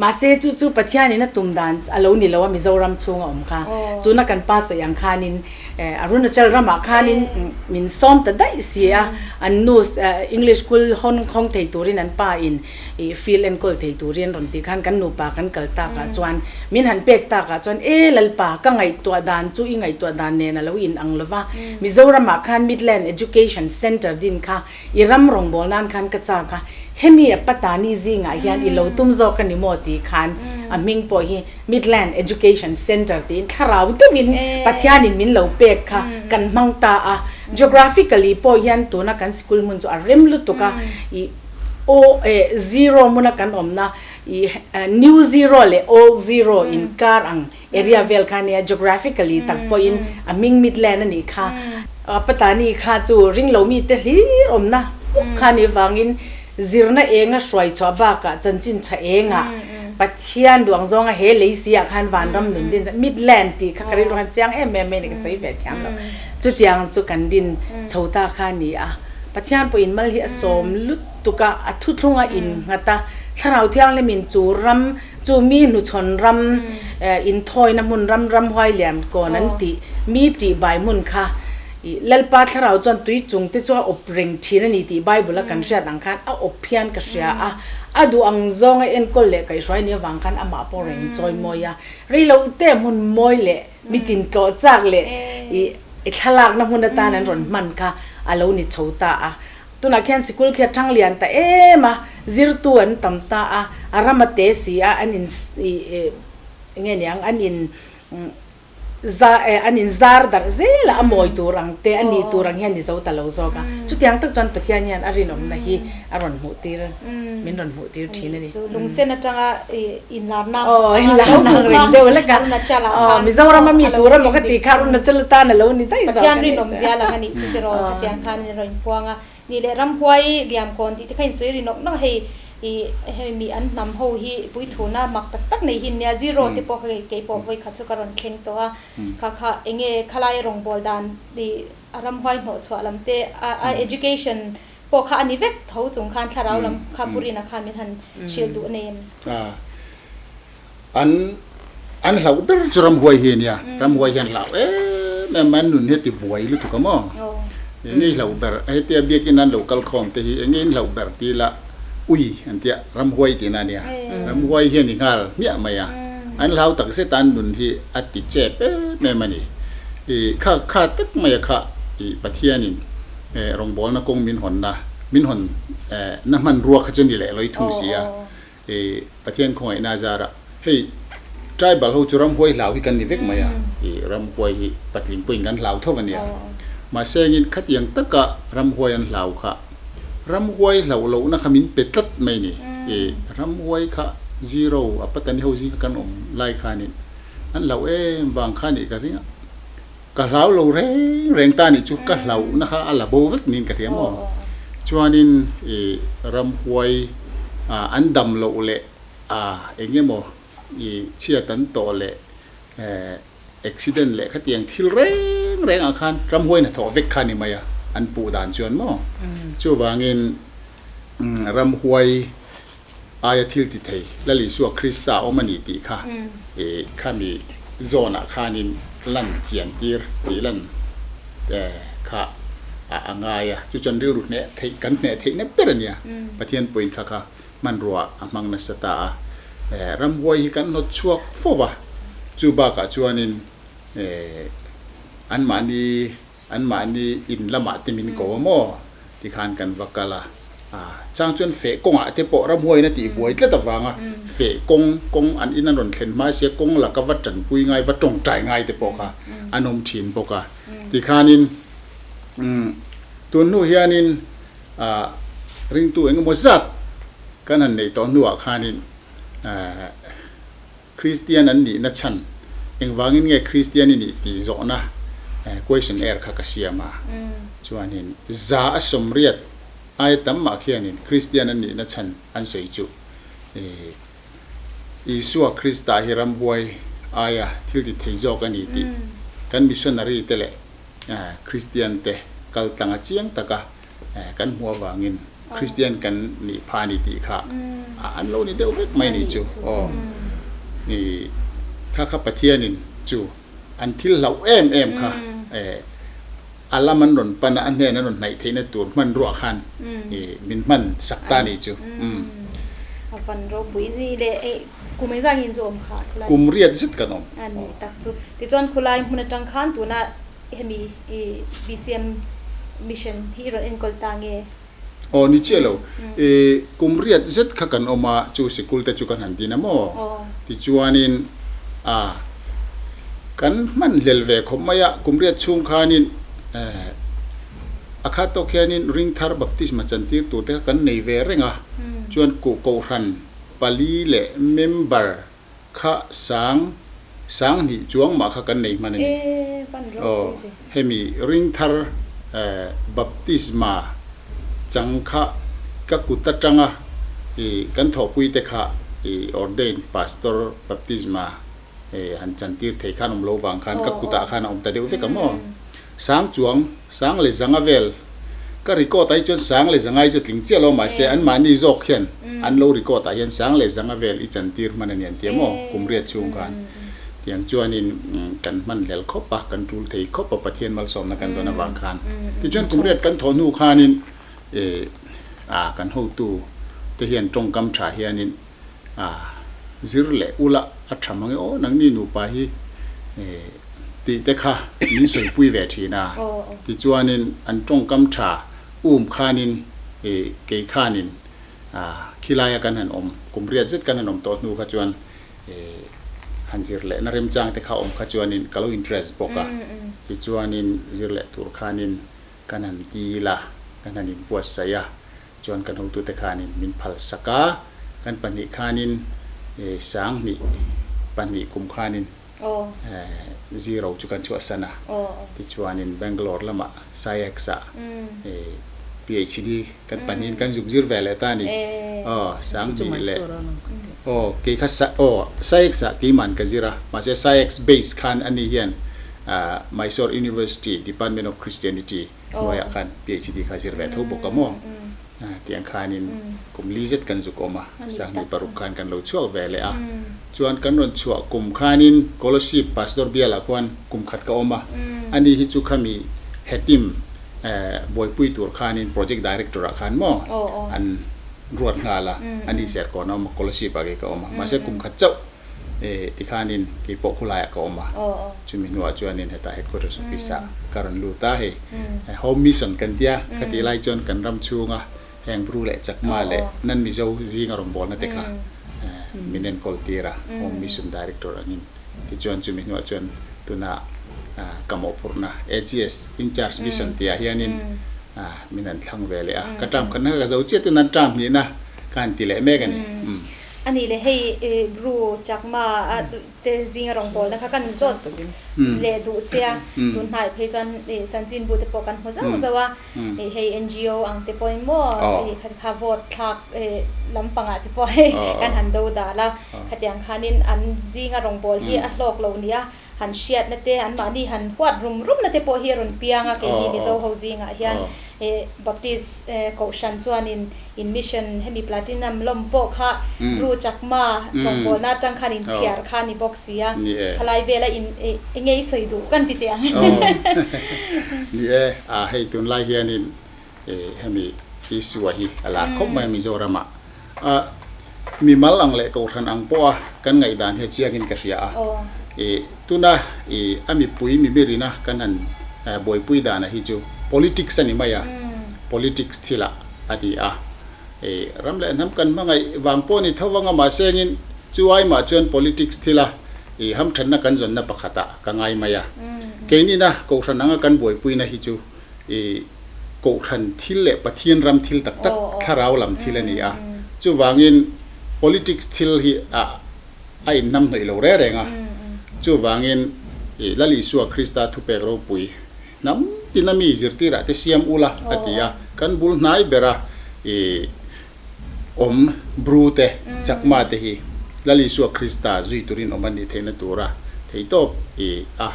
Mahse chu chu Pathianin a tum dan a lo ni lo a Mizoram chhunga awm kha. Tuna kan pa sawi ang khanin Arunachal ramah khanin min sawm ta daih si a, an nu English school hawn khawng thei turin an pa in ih field enkawl thei turin rawn tih khan kan nupa kan kal takah chuan min han pek takah chuan e Lalpa ka ngaihtuah dan chu i ngaihtuah dan nen a lo in ang lo va, Mizoramah khan Midland Education Centre din kha i ram rawngbâwl nân khân ka châk a, hemi a Patani zîngah hian i lo tum zâwk a ni maw tih khân a hming pawh hi Midland Education Centre tiin thlarau deuhin Pathianin min lo pêk kha kan hmang ta a. Geographically pawh hian tûna kan sikul hmun chu a rem lutuk a, i o eh zero hmuna kan awmna i new zero leh old zero inkâr ang area vel kha nia geographically tak pawhin a hming Midland a nih kha. Patani kha chu ringlo mite hlir awmna hmuk kha nih vangin zirna enga hruai chhuah bakah chanchin tha engah Pathian duang zawnga he lei si ah khan vanram nun din Midland tih kha ka rilru khan chiang em em mai a ni ka sawi ve thiam lo. Chutiang chu kan din chho ta kha a ni a. Pathian pawhin mal hi a sawm lutuk a, a thuthlung a innghat a, Thlarau Thianghlimin chu ram Chu mi hnuchhawn ram inthawina hmun ram ramhuai lian kawn an tih mi tihbai hmun kha I Lalpa thlarau chuan tui chung te chu a awp reng thin a ni tih Bible a kan hriat ang khan a awp hian ka hria a, a duh ang zawnga enkawl leh kaihhruai ni avang khan amah pawh reng chawi mawi a, rei lo te hmun mawi leh mitin tlawh chak leh i i thlalakna hmun atan an rawn hman kha a lo ni chho ta a. Tunah khian sikul khi a thang lian ta em a, zirtu an tam ta a, a ram a te si a, an in i enge niang an in Za eh an in zar darh zel a, a mawi tur ang te, a nih tur ang hian ni zo ta lo zawk a. Chutiang tak chuan Pathian hian a rinawmna hi a rawn hmuh tir, min rawn hmuh tir thin a ni. Chu lungsen atanga inlarna Aw, inlarna ang reng deuh hlek a. Aw, Mizoram a mi tur emaw ka tih kha Arunachal atan a lo ni daih zawk a nih chu. Pathian rinawm zia lang a nih chu tiraw khatiang khan in rawn inpuang a. Ni leh ramhuai liamkawn tih te kha insawi ri nawk nawk a, hei ih hemi mi an hnam ho hi puithuna mak tak tak nei hi nia zero te pawh kha kei pawh vawi khat chu ka rawn thleng tawh a, kha kha eng nge khalai rawngbawl dan ih a ramhuai hnawh chhuah lam te a a education pawh kha a ni vek tho chung khan thlarau lam kha Purina khan min han hrilh duh nei em? A an an hlauh ber chu ramhuai hi a nia, ramhuai hian hlauh em em an nun hi a ti buai lutuk a maw? Eng nge i hlauh ber? Hetia biakin an lo kal khawm te hi eng nge in hlauh ber ti ila ui an tia ramhuai tihna a nia, ramhuai hian i nghal hmiah mai a, an hlau tak zet a an nun hi a ti chep em em a ni. I kha kha tak mai a kha i Pathianin rawngbawlna kawng min hawnna min hawn na hmanrua kha chu ni leh lo i thung si a. I Pathian khawngaihna zara hei tribal ho chu ramhuai hlau hi kan ni vek mai a, i ramhuai hi patling pawhin kan hlau tho a nia. Mahse engin khatiang taka ramhuai an hlau kha ramhuai hlauh lohna kha min pe tlat mai ni. I ramhuai kha zero a patani ho zinga kan awm lai khanin an hlauh em vang kha nih ka ring a, ka hlau lo reng reng ta nih chu ka hlauhna kha a la bo vek niin ka hria maw. Chuanin i ramhuai an dam loh leh a eng emaw i chhiat an tawh leh accident leh khatiang thil reng reng ah khan ramhuai hnathawh vek kha ni mai a an puh dan chuan maw. Chuvangin ramhuai aia thil ti thei Lal Isua Krista a awm a ni tih kha i khami zawnah khanin lan chian tir tih lan kha a ngai a, chu chuan rilru hneh theih kan hneh theihna ber a nia. Pathian pawhin kha kha hmanrua a hmang nasa ta a, ramhuai hi kan hnawt chhuak fo va, chu bakah chuanin anmahni anmahni in lamah te min ko a maw? Tikhan kan va kal a, chang chuan feh kawngah te pawh ramhuaiin a tih buai tlat avanga feh kawng, kawng an in an rawn thlen hma sia kawng laka va tanpui ngai, va tawngtai ngai te pawh kha an awm thin bawk a. Tikhanin tun hnu hianin ringtu eng emaw zat kan han neih tawh hnuah khanin Kristian an nihna chhan, engvangin nge Kristian i nih tih zawhna questionnaire kha ka siam a. Chuanin za a sawmriat aia tam mah khianin Kristian an nihna chhan an sawi chu Isua Krista hi ramhuai aia thil ti thei zawk a ni tih kan missionary te leh Kristian te kal tlanga chiang taka kan hmuh avangin Kristian kan nih pha a ni tih kha an lo ni deuh vek mai ni chu aw ni kha kha Pathianin chu an thil hlauh em em kha a lam an rawn pan a a hnen an rawn hnaih theihna tur hmanruah khan min hman sak ta ni chu. A van ropui ni leh eh kum engzah nge in zu awm kha khulai? Kum riat zet kan awm. A ni tak chu. Tichuan khulai hmun atang khan tuna Hemi i BCM mission hi i rawn enkawl ta nge? Aw ni chiah lo. I kum riat zet kha kan awm a, chu sikul te chu kan han din a maw? Tichuanin a kan hman hlel ve khawp mai a, kum riat chhung khanin a khat tawk hianin ringthar baptisma chantir tur te kha kan nei ve reng a, chuan kohhran pali leh member Kha sang sang hnih chuang mah kha kan nei hman a ni. Aw, hemi ringthar baptisma chang kha ka kut atanga i kan thawhpui te kha i ordained pastor baptisma han chantir thei khan awm lo vang khan ka kutah khan a awm ta deuh vek a maw? Sang chuang Sang leh zanga vel ka record ah hi chuan sang leh zanga hi chu tling chiah lo mahse anmahni zawk hian an lo record ah hian sang leh zanga vel i chantir hman a ni an ti a maw kum riat chhung khan. Tiang chuanin kan hman hlel khawp a, kan tul thei khawp a Pathian malsawmna kan dawn avang khan. Tichuan kum riat kan thawh hnu khanin ah kan hotu te hian tawngkam tha hianin ah zir leh ula a tha mang e aw nangni nupa hi tih te kha min sawipui ve thin a. Tichuanin an tawngkam tha um khanin kei khanin Khilaia kan han awm, kum riat zet kan han awm tawh hnu kha chuan han zir lehna remchang te kha awm kha chuanin ka lo interest bawk a. Tichuanin zir leh tur khanin kan han dil a, kan han inbuatsaih a, chuan kan hotute khanin min phalsak a, kan pahnih khanin sanghnih pahnih kum khanin zero chu kan chhuahsan a. Tichuanin Bangalore lamah SciEx-ah PhD kan pahnihin kan zuk zir ve leh ta a ni. Aw, Sanghnih leh aw kei kha aw SciEx-ah keiman ka zir a, mahse SciEx base khan ani hian Mysore University Department of Christianity hnuaiah khan PhD kha zir ve tho bawk a maw? Tiang khanin kum li zet kan zuk awm a, Sanghnih paruk khan kan lo chhuak ve leh a. Chuan kan rawn chhuah kum khanin Kolosip Pastor bialah khuan kum khat ka awm a, ani hi chu khami hetim buaipui tur khanin Project Director ah khan maw an ruat nghal a, ani Serkawn a awm a, Kolosip ah kei ka awm a, mahse kum khat chauh tikhanin kei pawh khulaiah ka awm a, chumi hnuah chuanin hetah Headquarters Office ah ka rawn lut a, hei Home Mission kan tia ka tih lai chuan kan ram chhunga heng Bru leh Chakma leh nan Mizo zinga rawngbawlna te kha min enkawl tir a, Home Mission Director angin. Tichuan chumi hnuah chuan tuna ka mawhphurhna AGS Incharge Mission tihah hianin min han thlang ve leh a, ka term khatna kha ka zo chiah tuna term hnihna ka han ti leh mek a ni. A nih leh hei Bru Chakma te zinga rawngbawlna kha kan zawt leh duh che a, tun hnai phei chuan chanchinbu te pawh kan hmu zauh zauh a. Hei NGO ang te pawhin maw hei kha kha vote thlak lampangah te pawh hei kan han do dal a, khatiang khanin an zinga rawngbâwl hi a hlawk lo nia han hriatna te anmahni han huat rum rumna te pawh hi a rawn piang a keini Mizo ho zingah hian Baptist Kohhran chuanin in mission hemi Platinum lawm pawh kha Bru Chakma rawngbâwlna atang khan in chhiar kha a ni bawk si a, khalai vela in enge i sawi duh kan ti teh ang. Ni e, a hei tunlai hianin hemi Isua hi a lar khawp mai a Mizoramah. A mimal ang leh Kohhran ang pawha kan ngaihdan hi a chiangin ka hria a. Tuna a mipui mimirina kan han buaipui dana hi chu politics a ni mai a, politics thilah a ni a. Ram leh hnam kan hmangaih vang pawh ni tho vang a, mahse engin chu aimah chuan politics thila i hamthatna kan zawnna pakhatah ka ngai mai a. Keinina Kohhran anga kan buaipuina hi chu i Kohhran thil leh Pathian ram thil tak tak thlarau lam thil a ni a. Chuvangin politics thil hi a a inhnamhnawih lo reng reng a. Chuvangin i Lal Isua Krista thupek ropui hnam tina mi zirtirah te siam ula a ti a. Kan bul hnai bera i awm Bru te, Chakma te hi Lal Isua Krista zui turin awm an nih theihna tura theihtawp i a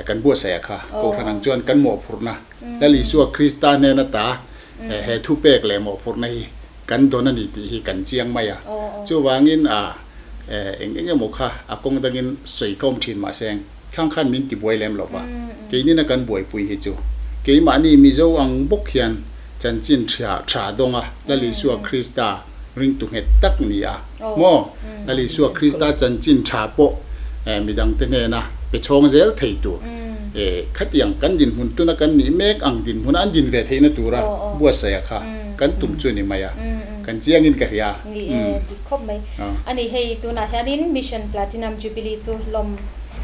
kan buatsaih a kha. Kohhran ang chuan kan mawhphurhna Lal Isua Krista hnena ta he thupek leh mawhphurhna hi kan dawn a ni tih hi kan chiang mai a. Chuvangin a eng eng emaw kha a kawng dangin sawi ka awm thin mahse khang khan min tibuai lem lo va. Keinina kan buaipui hi chu keimahni Mizo ang bawk hian Chanchin hria tha dawnga Lal Isua Krista ringtu nghet tak ni a maw? Lal Isua Krista chanchin tha pawh midangte hnena pe chhawng zel thei tur khatiang kan dinhmun tuna kan nih mek ang dinhmuna an din ve theihna tura buatsaih a kha kan tum chu ni mai a, kan chiangin ka hria. Ni e, dik khawp mai. A ni hei tunah hianin Mission Platinum Jubilee chu lawm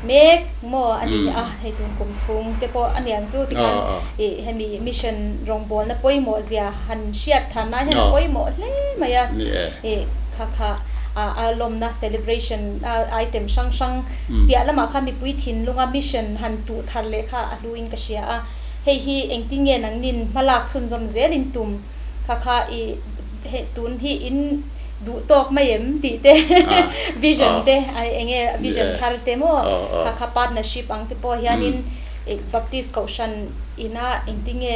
Mek maw a ni a, hei tun kum chhung te pawh a niang chu tikhan ih hemi mission rawngbawlna pawimawh zia han hriat than lai hian a pawimawh hle mai a, ih kha kha a lawmna celebration a item hrang hrang piah lamah khan mipui thinlunga mission han tuh thar leh kha a hluin ka hria a, hei hi engtin nge nangnin hmalak chhunzawm zelin tum kha kha ih Hei tun hi in duh tawk mai em tih te vision te eng nge vision thar te maw kha kha partnership ang te pawh hianin Baptist Kohhran ina engtinge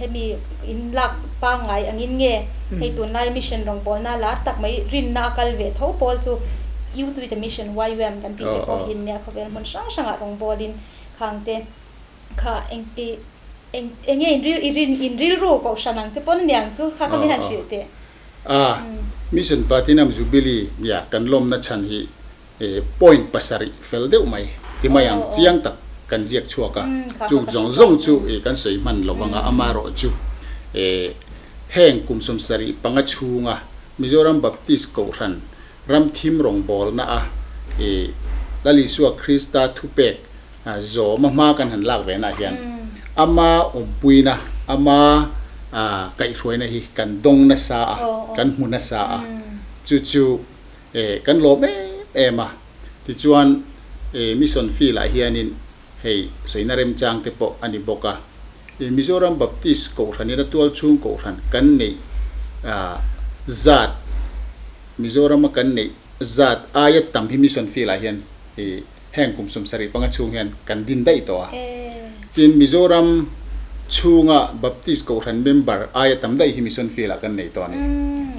hemi in lak pangngai angin nge hei tunlai mission rawngbawlna lar tak mai rinna a kal ve tho pawl chu Youth with a Mission, YWAM, kan tih te pawh hi nia khawvel hmun hrang hrangah rawngbawlin khang te kha eng i eng eng nge in ril i rin in rilru kohhran ang te pawn niang chu kha kha min han hrilh teh. A, Mission Platinum Jubilee nia kan lawmna chhan hi point pasarih fel deuh mai ti mai ang chiang tak kan ziak chhuak a, chung zawng zawng chu kan sawi hman lo vang a, amaherawh chu heng kum 75 chhunga Mizoram Baptist Kohhran ram thim rawngbawlna a Lal Isua Krista thupek zawma hma kan han lak ve naah hian ama awmpuina, ama kaihhruaina hi kan dawng nasa a, kan hmu nasa a, chu chu kan lawm em em a. Tichuan Mission Field ah hianin hei sawina remchang te pawh a ni bawk a. Mizoram Baptist Kohhranin a tualchhung Kohhran kan neih zat, Mizorama kan neih zat aia tam hi Mission Field ah hian Heng kum 75 chhung hian kan din daih tawh a. Tin, Mizoram chhunga Baptist Kohhran member aia tam daih hi Mission Field ah kan nei tawh a ni.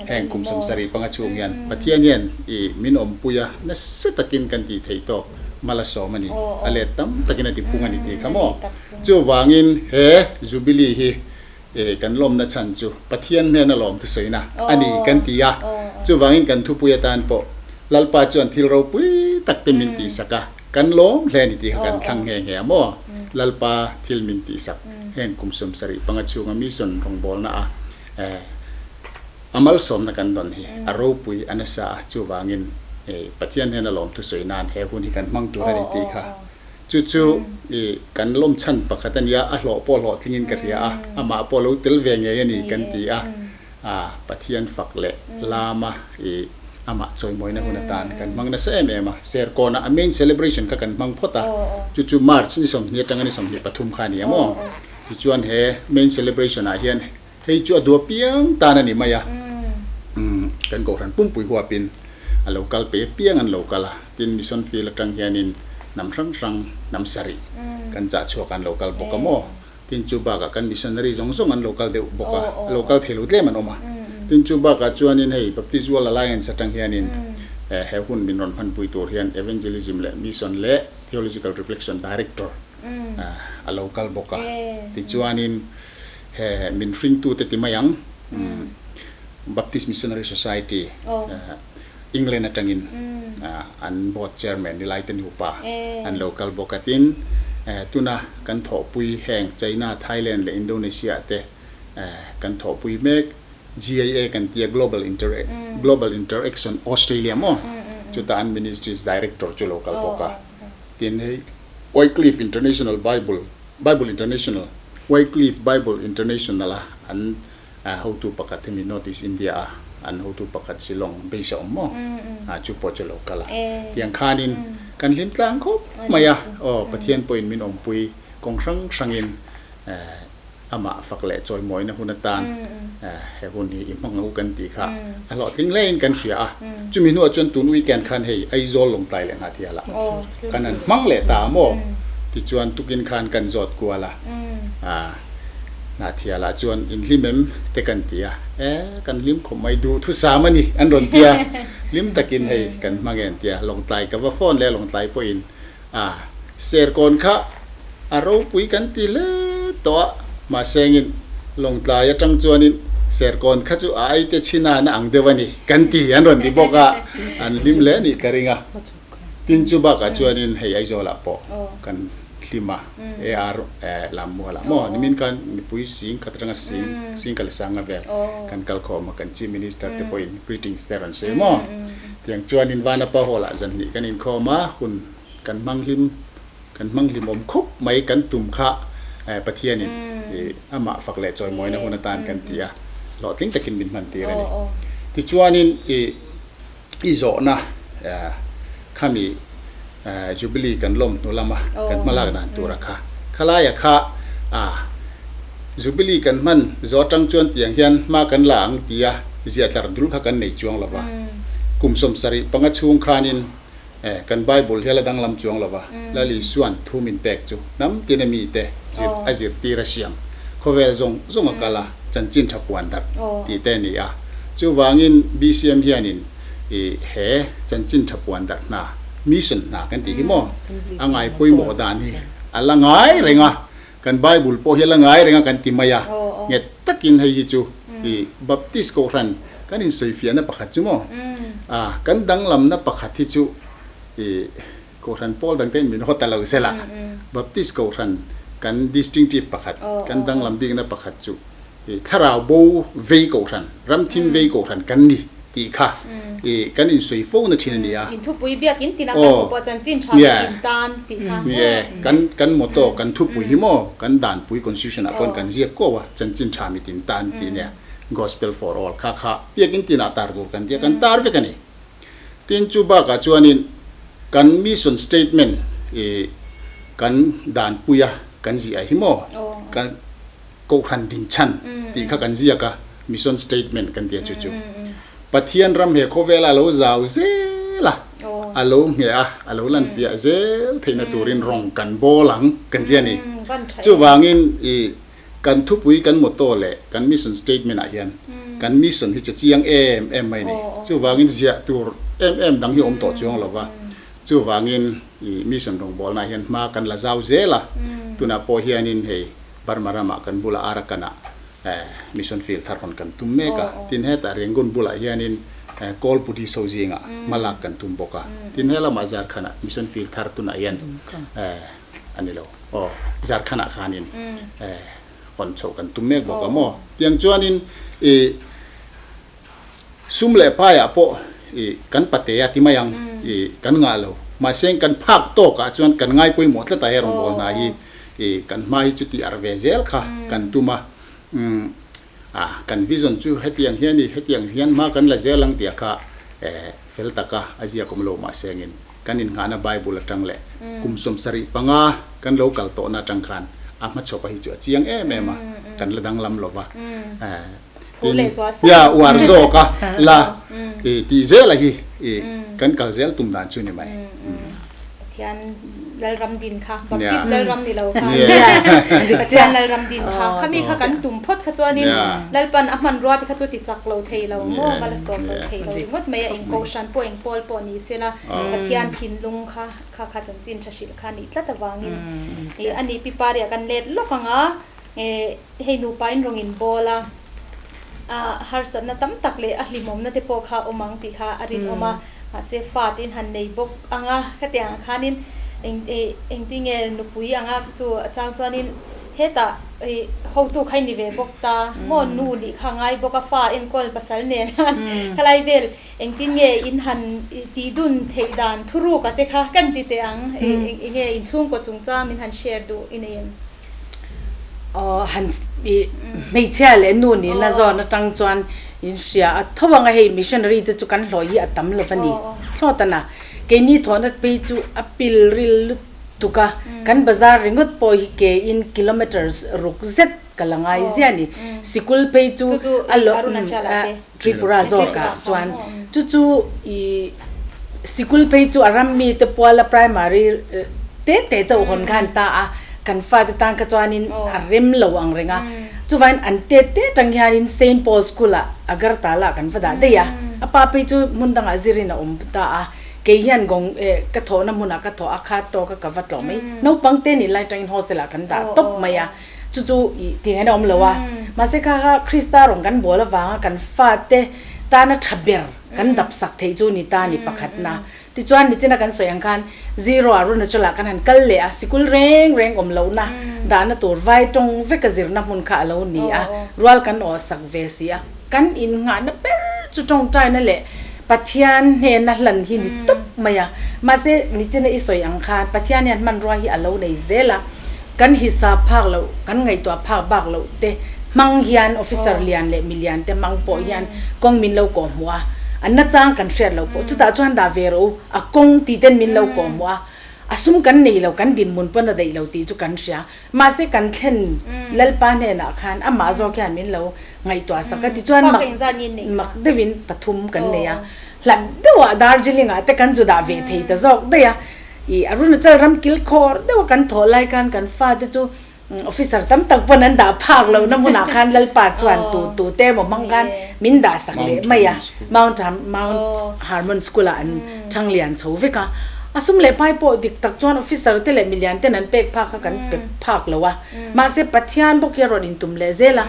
Heng kum 75 chhung hian Pathian hian i min awmpui a, nasa takin kan tih theih tawk mal a sawm a ni. A let tam takin a ti phung a ni tih kha maw? Chuvangin he Jubilee hi kan lawmna chhan chu Pathian hnena lawm thusawina a ni kan ti a, chuvangin kan thupui atan pawh Lalpa chuan thil ropui tak te min tihsak a, kan lawm hle a ni tih kha kan thlang nghe nghe a maw? Lalpa thil min tihsak heng kum 75 chhunga mission rawngbawlna a a malsawmna kan rawn hi a ropui a nasa a, chuvangin Pathian hnena lawm thusawi nan he hun hi kan hmang tur a ni tih kha Chu chu i kan lawm chhan pakhat a nia, a hlawh pawh hlawhtlingin ka hria a, amah pawh lo tel ve ngei a ni kan ti a, a Pathian fak leh lama i amah chawimawina hun atan kan hmang nasa em em a, Serkawnah a main celebration kha kan hmang phawt a, chu chu March ni 20 atanga ni 23 kha a ni a maw? Tichuan he main celebration ah hian hei chu a dua piang tan a ni mai a, kan Kohhran pumpui huapin a lo kal pe piang an lo kal a. Tin, Mission Field atang hianin hnam hrang hrang, hnam sarih kan chah chhuak an lo kal bawk a maw? Tin, chu bakah kan missionary zawng zawng an lo kal deuh bawk a, a lo kal thei lo tlem an awm a. Tin, chu bakah chuanin hei Baptist World Alliance atang hianin he hun min rawn hmanpui tur hian Evangelism leh Mission leh Theological Reflection Director a lo kal bawk a. Tichuanin he min hringtute ti mai ang, Baptist Missionary Society, England atangin an board chairman ni laite nupa an lo kal bawk a. Tin, tuna kan thawhpui heng China, Thailand leh Indonesia te kan thawhpui mek GIA kan tia Global Global Interaction Australia maw chuta an ministries director chu lo kal bawk a. Tin, hei Wycliffe International Bible Bible International Wycliffe Bible International a an Hotu pakhat hemi North East India a an hotu pakhat Shillong base a awm maw? Chu pawh chu lo kal a. Tiang khanin kan hlim tlang khawp mai a, aw Pathian pawhin min awmpui kawng hrang hrangin amah fak leh chawimawina hun atan he hun hi i hmang ang u kan tih kha a hlawhtling hlein kan hria a. Chumi hnuah chuan tun weekend khan hei Aizawl Lawngtlai leh Nghathialah kan han hmang leh ta a maw? Tichuan tukin khan kan zawt kual a. Hnahthia lah chuan in hlim em te kan ti a, e kan hlim khawp mai duh thusam a ni an rawn ti a, hlim takin hei kan hmang en tia Lawngtlai ka va phone leh Lawngtlai pawhin a Serkawn kha a ropui kan ti hle tawh a, mahse engin Lawngtlai atang chuanin Serkawn kha chu a aite chhin a na ang deuh a ni kan ti an rawn ti bawk a, an hlim hle a nih ka ring a. Tin chu bakah chuanin hei Aizawlah pawh kan hlim a, AR lam mualah maw nimin khan mipui sing khat atanga sing sing kal sanga vel kan kal khawm a, kan Chief Minister te pawhin greetings te a rawn sawi maw. Tiang chuanin Vanapa Hall ah zan hnih kan inkhawm a, hun kan hmang hlim kan hmang hlimawm khawp mai kan tum kha Pathianin amah fak leh chawimawina hun atan kan ti a, hlawhtling takin min hman tir a ni. Tichuanin i. I zawhna khami Jubilee kan lawm hnu lama kan hmalak dan tura kha khalaia kha Jubilee kan hman zawh atang chuan tiang hian hma kan la ang tia ziah tlar dul kha kan nei chuang lova. Kum 75 chhung khanin kan Bible hi a la danglam chuang lova, Lal Isua'n thu min pek chu hnam tin a mite zir a zirtir a siam khawvel zawng zawng a kal a, chanchin tha puan darh tih te a ni a. Chuvangin BCM hianin I he chanchin tha puan darh hna, mission hna kan tih hi maw? A ngai pawimawh dan hi a la ngai reng a, kan Bible pawh hi a la ngai reng a kan ti mai a, nghet takin hei hi chu i Baptist Kohhran kan insawifiahna pakhat chu maw? A, kan danglamna pakhat hi chu i Kohhran pawl dangte in min haw ta lo zela Baptist Kohhran kan distinctive pakhat, kan danglam bikna pakhat chu i thlarau bo vei Kohhran, ramthim vei Kohhran kan ni tih kha i kan insawi fo na thin a ni a. In thupui biak in tinah kan hmu pawh chanchin tha kan in tan tih kha. Ni e, kan kan motto, kan thupui hi maw kan danpui constitution ah pawn kan ziak kuau a, chanchin tha mitin tan tih nia, Gospel for all kha kha biak in tinah tar tur kan ti a, kan tar vek a ni. Tin, chu bakah chuanin kan mission statement i kan danpuia kan ziah hi maw, kan kohhran dinchhan tih kha kan ziak a, mission statement kan tia chu chu. Pathian ram he khawvela a lo zau zel a, a lo ngheh a, a lo lan fiah zel theihna turin rawng kan bawl ang kan tia ni. Chuvangin i Kan thupui kan motto leh kan mission statement ah hian kan mission hi chu chiang em em mai a ni. Chuvangin ziah tur em em dang hi a awm tawh chuang lo va. Chuvangin i mission rawngbawlna ah hian hma kan la zau zel a. Tunah pawh hianin hei Burma ramah kan bulah Arakan ah mission field thar hawn kan tum mek a. Tin hetah Rangoon bulah hianin Kawl Buddhist ho zingah hma lak kan tum bawk a. Tin helamah Jharkhand ah mission field thar tunah hian a ni lo. Aw, Jharkhand-ah khanin hawn chhoh kan tum mek bawk a maw? Tiang chuanin i sum leh paiah pawh i kan patea ti mai ang, i kan ngah lo. Mahse kan phak tawkah chuan kan ngai pawimawh tlat a he rawngbâwl hna hi i kan hma hi chu tih arh ve zel kha kan tum a. A, kan vision chu hetiang hian i hetiang hian hma kan la zel ang tih kha fel taka a ziak awm lo mahsengin Kan innghahna Bible atang leh kum 75 kan lo kal tawhna atang khan a hmachhawpa hi chu a chiang em em a, kan la danglam lo va. Tin, ya uar zawk a la tih zela hi kan kal zel tum dan chu ni mai. Pathian Lalram din kha, Baptist Lalram ni lo kha, Pathian Lalram din kha, khami kha kan tum phawt kha chuanin Lalpan a hmanrua te kha chu ti chak lo thei lo maw, va la sawm lo thei lo ringawt mai a, eng kohhran pawh eng pawl pawh ni sela Pathian thinlung kha kha kha chanchin tha hrilh kha a nih tlat avangin a nih pi pariah kan let lawk ang a, hei nupa in rawng in bawl a, harsatna tam tak leh a hlimawmna te pawh kha awm ang tih kha a rinawm a, mahse fa te in han nei bawk ang a, khatiang ah khanin eng engtinge nupui anga chu chang chuanin hetah hotu kha i ni ve bawk ta maw nu nih kha a ngai bawk a, fa enkawl pasal nen khan khalai vel engtin nge in han tih dun theih dan thuruk a te kha kan ti teh ang enge inchhungkaw chungchang min han share duh i nei em? Aw han i hmeichhia leh nu nihna zawn atang chuan in hria a tho ang a hei missionary te chu kan hlawh hi a tam lo va ni thlawt a na keini thawhna phei chu a pil ril lutuk a kan bazar ringawt pawh hi ke in kilometers ruk zet ka la ngai ziah a ni sikul phei chu a lo Tripura zawkah chuan chu chu i sikul phei chu a ram mite puala primary te te chauh hawn khan ta a, kan fate tan kha chuanin a rem lo ang reng a, chuvain an te te tang hianin Saint Paul School ah Agartala ah kan va dah daih a, a pa phei chu hmun dangah zirin a awm ta a, kei hian gawng ka thawhna hmunah ka thawh a kha tawka ka va tlawh mai, naupang te nih lai tangin hostel ah kan dah tawp mai a. Chu chu i tih ngaihna awm lo a. Mahse kha kha Krista rawn kan bawl avanga kan fate tana tha ber kan dap sak theih chu ni ta ni pakhatna. Tichuan nichina kan sawi ang khan zero ah Arunachal ah kan han kal leh a, sikul reng reng awm lohna dahna tur vai tawng veka zirna hmun kha a lo ni a, rual kan awh sak ve si a. Kan innghahna ber chu tawngtaina leh Pathian hnena hlan hi ni tawp mai a. Mahse nichina i sawi ang khan Pathian hian hmanrua hi a lo nei zel a. Kan hisap phak loh, kan ngaihtuah phak bak loh te hmang hian officer lian leh milian te hmang pawh hian kawng min lo kawh hmuh a, an nachang kan hriat loh pawh chutah chuan dah ve rawh u, a kawng tih ten min lo kawh hmuh a, a sum kan nei lo, kan dinhmun pawn a daih lo tih chu kan hria. Mahse kan thlen Lalpa hnenah khan amah zawk hian min lo ngaihtuah sak a, tichuan mak mak deuhin pathum kan nei a, hlat deuhah Darjeeling ah te kan zu dah ve thei ta zawk daih a. I Arunachal ram kilkhawr deuha kan thawh lai khan kan fate chu Officer tam tak pawn an dah phak lohna hmunah khan Lalpa chuan tu tu te emaw hmang khan min dah sak leh mai a. Mount Mount Hermon School ah an thang lian chho vek a. A sum leh pai pawh dik tak chuan officer te leh milian ten an pek phak kha kan pe phak lo a. Mahse Pathian bawk hi a rawn intum leh zel a.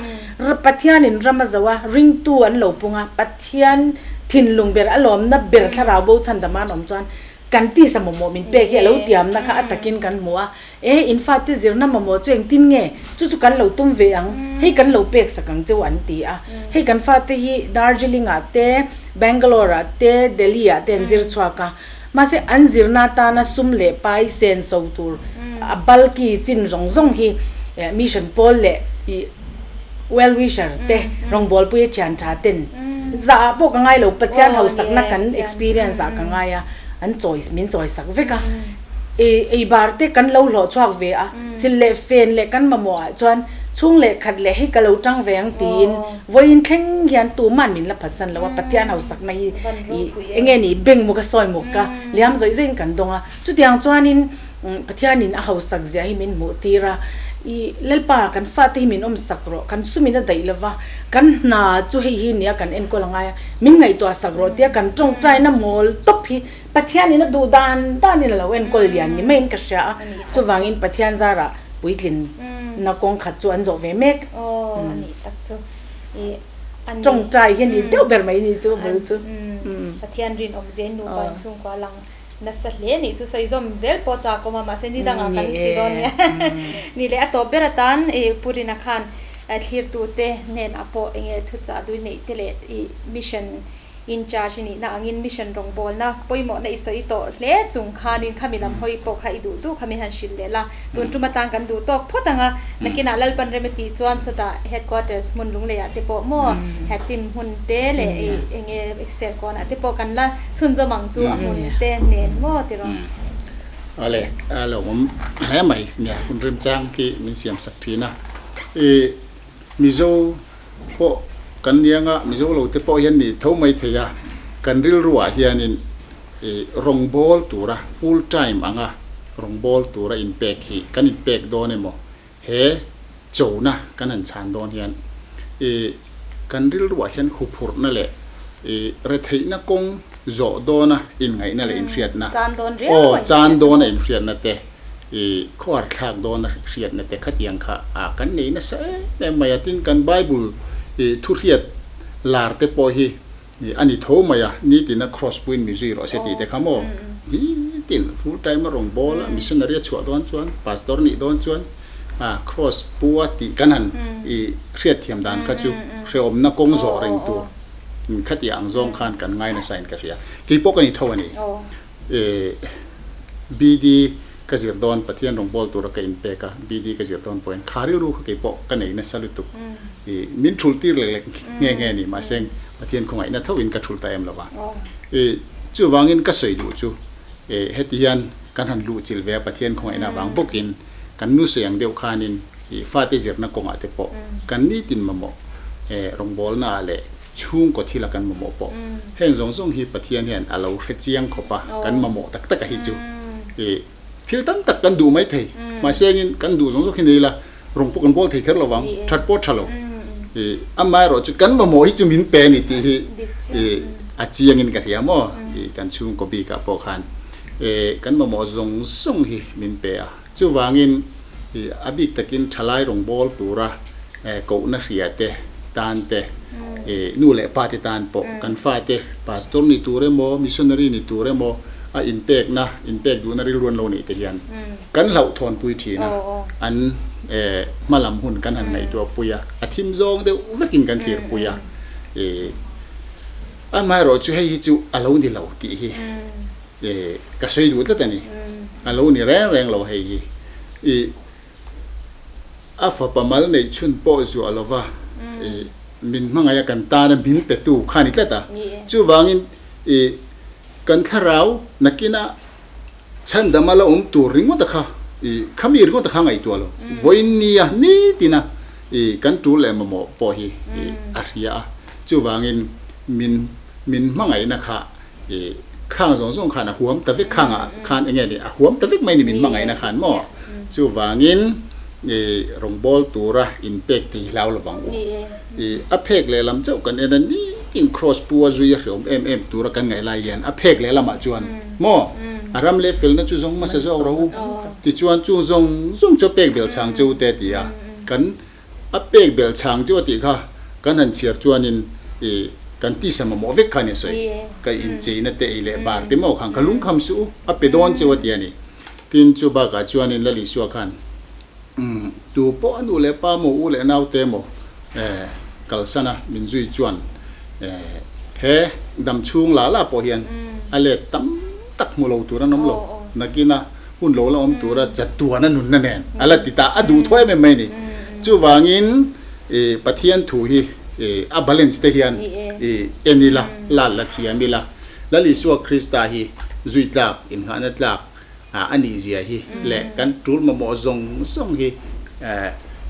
Pathianin ram a zo a, ringtu an lo pung a, Pathian thinlung ber a lawmna ber thlarau bo chhandam an awm chuan kan tisa mamawh min pek hi a lo tiamna kha a takin kan hmu a. E, in fate zirna mamawh chu engtin nge? Chu chu kan lo tum ve ang, hei kan lo pek sak ang cheu an ti a. Hei kan fate hi Darjeeling ah te, Bangalore ah te, Delhi ah te an zir chhuak a. Mahse an zirna atana sum leh pai senso tur a bulky chin zawng zawng hi mission pawl leh i well wisher te rawngbawlpui a thian tha ten zah ah pawh ka ngai lo, Pathian hausakna kan experience ah ka ngai a, an chawi min chawi sak vek a. Ei bar te kan lo hlawh chhuak ve a, sil leh fen leh kan mamawh ah chuan chhung leh khat leh hei ka lo tang ve ang tiin vawiin thleng hian tuman min la phatsan lo a, Pathian hausakna hi enge ni beng muk a sawi muk ka liam zawih zawih in kan dawng a, chutiang chuanin Pathianin a hausak zia hi min hmuh tir a, i Lalpa kan fate hi min awmsak rawh, kan sumin a daih lova, kan hna chu hei hi nia kan enkawl a ngai a, min ngaihtuah sak rawh tia kan tawngtaina mawl tawp hi Pathianin a duh dan danin a lo enkawl lian ni maiin ka hria a, chuvangin Pathian zarah puitlin na kawng khat chu an zawh ve mek. Aw, a nih tak chu. I a ni. Tawngtai hi a ni deuh ber mai ni chu bul chu. Pathian rinawm zel nupa in chhungkua lang nasa hle nih chu sawi zawm zel pawh chak awm a, mahse ni dangah kan ti dawn nia. Ni leh a tawp ber atan i Pu Rina khan thlirtute hnenah pawh enge thuchah dui neih te leh i mission In charge i nihna angin mission rawngbawlna pawimawhna i sawi tawh hle chung khanin khami lam hawi pawh kha i duh duh kha min han hrilh leh la. Tun tum atan kan duh tawk phawt ang a, nakinah Lalpan rem a tih chuan sawtah headquarters hmun Lungleiah te pawh maw head team hmun te leh i enge Serkawnah te pawh kan la chhunzawm ang chu a hmun te nen maw tiraw. Awle, a lo awm hle mai nia hun remchang khi min siam sak thin a. I Mizo pawh kan niang a, Mizo lo te pawh hian ni tho mai thei a, kan rilruah hianin ih rawngbâwl tura full time anga rawngbâwl tura inpek hi kan inpek dawn emaw he chona kan han chhan dawn hian ih kan rilruah hian huphurhna leh ih retheihna kawng zawh dawna inngaihna leh inhriatna aw chan dawna inhriatna te I khuar thlak dawn a hriatna te khatiang kha a kan nei nasa em em mai a, tin kan Bible i thu hriat lar te pawh hi a ni tho mai a, nitin a cross puiin mi zui rawh se tih te kha maw nitin full time a rawn bawl a, missionary a chhuah dawn chuan pastor nih dawn chuan a cross pu a tih kan han i hriat thiam dan kha chu hrehawmna kawng zawh reng tur khatiang ang zawng khan kan ngai nasa in ka hria, keipawh ka ni tho a ni. BD ka zir dawn Pathian rawngbâwl tura ka inpek a, BD ka zir dawn pawhin kha rilru kha kei pawh ka nei nasa lutuk. I min thul tir lek lek nghe nghe a ni, mahse Pathian khawngaihna tho in ka thul ta em lo va. I chuvangin ka sawi duh chu heti hian kan han luh chilh ve a, Pathian khawngaihna avang bawkin kan nu sawi ang deuh khanin i fate zirna kawngah te pawh kan nitin mamawh rawngbâwlnaah leh Chhungkaw thila kan mamawh pawh heng zawng zawng hi Pathian hian a lo hre chiang khawp a, kan mamawh tak tak a hi chu i thil tam tak kan duh mai thei. Mahse engin kan duh zawng zawng hi nei la rawng pawh kan bawl thei kher lo vang, that pawh tha lo. I amaherawh chu kan mamawh hi chu min pe a ni tih hi i a chiangin ka hria maw? I kan chhungkaw bikah pawh khan i kan mamawh zawng zawng hi min pe a. Chuvangin i a bik takin thalai rawng bawl tura kohna hria te tan te, i nu leh pa te tan pawh kan fate pastor ni tur emaw, missionary ni tur emaw a inpekna, inpek duhna rilru an lo neih te hian kan hlauhthawnpui thin a, an hma lam hun kan han ngaihtuahpui a, a thim zawng deuh vekin kan thlirpui a, i amaherawh chu hei hi chu a lo ni lo tih hi. Ka sawi duh tlat a ni. A lo ni reng reng lo hei hi. I a fapa mal neih chhun pawh zuah lova i min hmangaih a kan tana min petu kha a ni tlat a. Chuvangin i kan thlarau nakina chhandama la awm tur ringawt a kha i khami ringawt a kha ngaihtuah lo. Vawiin nia nitina i kan tul leh mamawh pawh hi i a hria a. Chuvangin min min hmangaihna kha I khang zawng zawng khan a huam ta vek khangah khan enge ni a huam ta vek mai ni min hmangaihna khan maw? Chuvangin Rawngbawl tura inpek te hi hlau lovang u. A phek lehlam chauh kan en a, nitin kraws pu a zui a hreawm em em tura kan ngaih lai hian a phek lehlamah chuan maw a ram leh felna chu zawng hmasa zawk rawh u. Tichuan chung zawng zawng chu a pek belh chhang che u te a ti a, kan A pek belh chhang chu a tih kha kan han chhiar chuanin i kan tisa mamawh vek kha a ni sawi. Ka incheina te ei leh bar te maw khan ka lungkham suh u, a pe dawn cheu a ti a ni. Tin, chu bakah chuanin Lal Isua khan umm tu pawh a nu leh pa maw, u leh nau te maw eh kalsan a min zui chuan eh he dam chhung lah lah pawh hian a let tam tak hmu lo tur an awm lo. Nakina hun lo la awm tura chatuan a nunna nen a la ti ta, a duh thaw em em mai a ni. Chuvangin i Pathian thu hi i a balance te hian i en ila, lal la thiam ila, Lal Isua Krista hi zui tlak, inngahna tlak a nih zia hi leh kan tul mamawh zawng zawng hi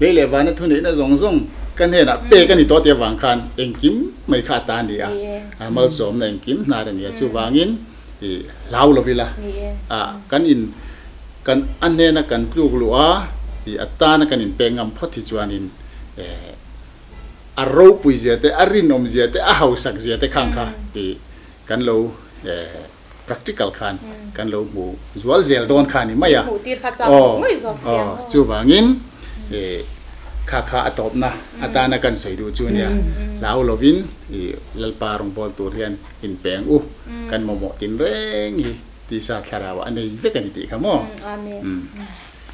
lei leh vana thuneihna zawng zawng ka hnenah pek a ni tawh tih avang khan engkim mai kha a ta a ni a, malsawmna engkim hnar a ni a. Chuvangin I hlau lo ila a kan in kan a hnena kan tluk luh a i a tana kan in pek ngam phawt hi chuanin eh a ropui zia te a rinawm zia te a hausak zia te khang kha i kan lo eh practical khan kan lo hmu zual zel dawn kha a ni mai a aw aw chuvangin i kha kha a tawpna atana kan sawi duh chu nia hlau lovin i Lalpa rawngbâwl tur hian Inpeng u, kan mamawh tin reng hi tisa thlarau ah a nei vek a ni tih kha maw? Umm,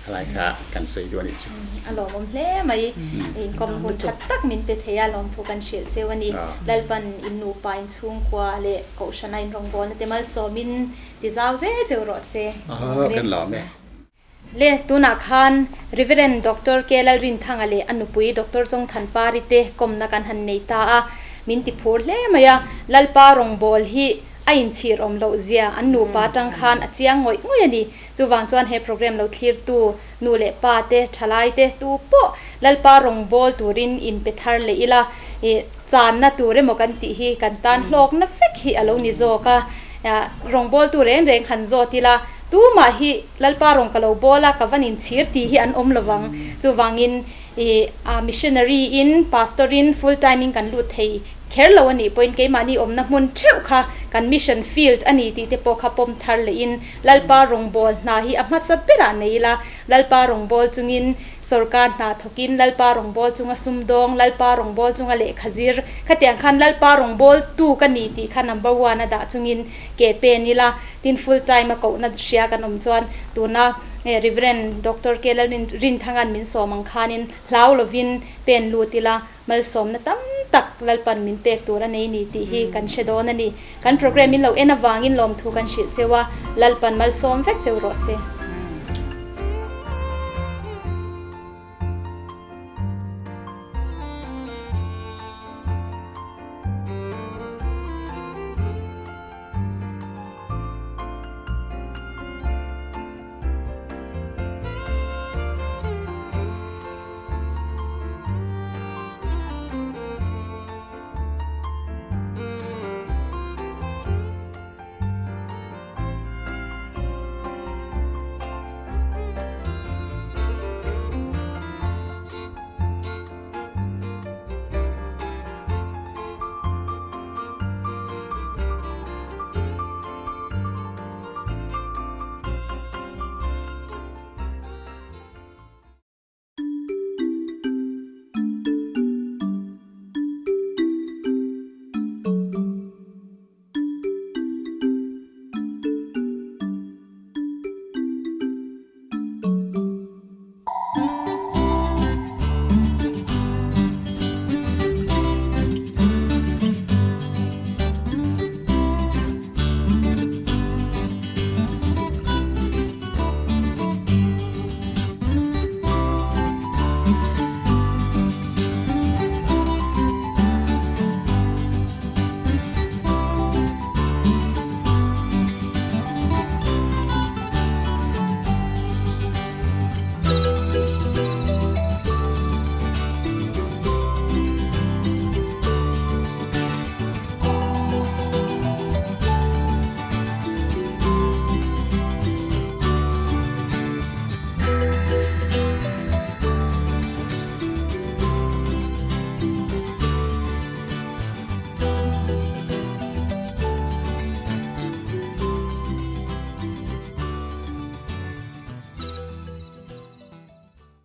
khalai kha kan sawi duh a nih chu. A lawmawm hle mai, inkawmna hun tha tak min pe thei a, lawmthu kan hrilh cheu a ni. Lalpan in nupa, in chhungkua leh Kohhrana in rawngbawlna te malsawmin ti zau zel cheu rawh se. Kan lawm e. Le, tunah khan Rev. Doctor K. Lalrinthanga leh a nupui Doctor Chawngthanpari te kawmna kan han nei ta a, min ti phur hle mai a, Lalpa rawngbâwl hi a inchhir awm loh zia an nupa atang khan a chiang ngawih ngawih a ni. Chuvang chuan he program lo thlirtu nu leh pa te, thalai te tu pawh Lalpa rawngbâwl turin inpe thar leh ila, i channa tur emaw kan tih hi kan tan hlawkna vek hi a lo ni zawk a, rawngbâwltu reng reng han zawt ila, Tumah hi Lalpa rawn ka lo bawl a, ka van inchhir tih hi an awm lovang. Chuvangin i missionary in, pastor in, full time in kan lut thei kher lo a nih pawhin keimahni awmna hmun theuh kha kan mission field a ni tih te pawh kha pawm thar lehin Lalpa rawngbâwl hna hi a hmasa berah nei ila, Lalpa rawngbâwl chungin Sorkar hna thawkin Lalpa rawngbâwl chunga sumdawng, Lalpa rawngbâwl chunga lehkha zir, khatiang khan Lalpa rawngbâwltu ka ni tih kha number one a dah chungin ke pen ila, tin full time a kohna hria kan awm chuan tuna Rev. Doctor K. Lalrinthanga'n min sawm ang khanin hlau lovin pen lut ila, malsawmna tam tak Lalpan min pek tur a nei ni tih hi kan hre dawn a ni. Kan program in lo en avangin lawmthu kan hrilh cheu a, Lalpan malsawm vek cheu rawh se.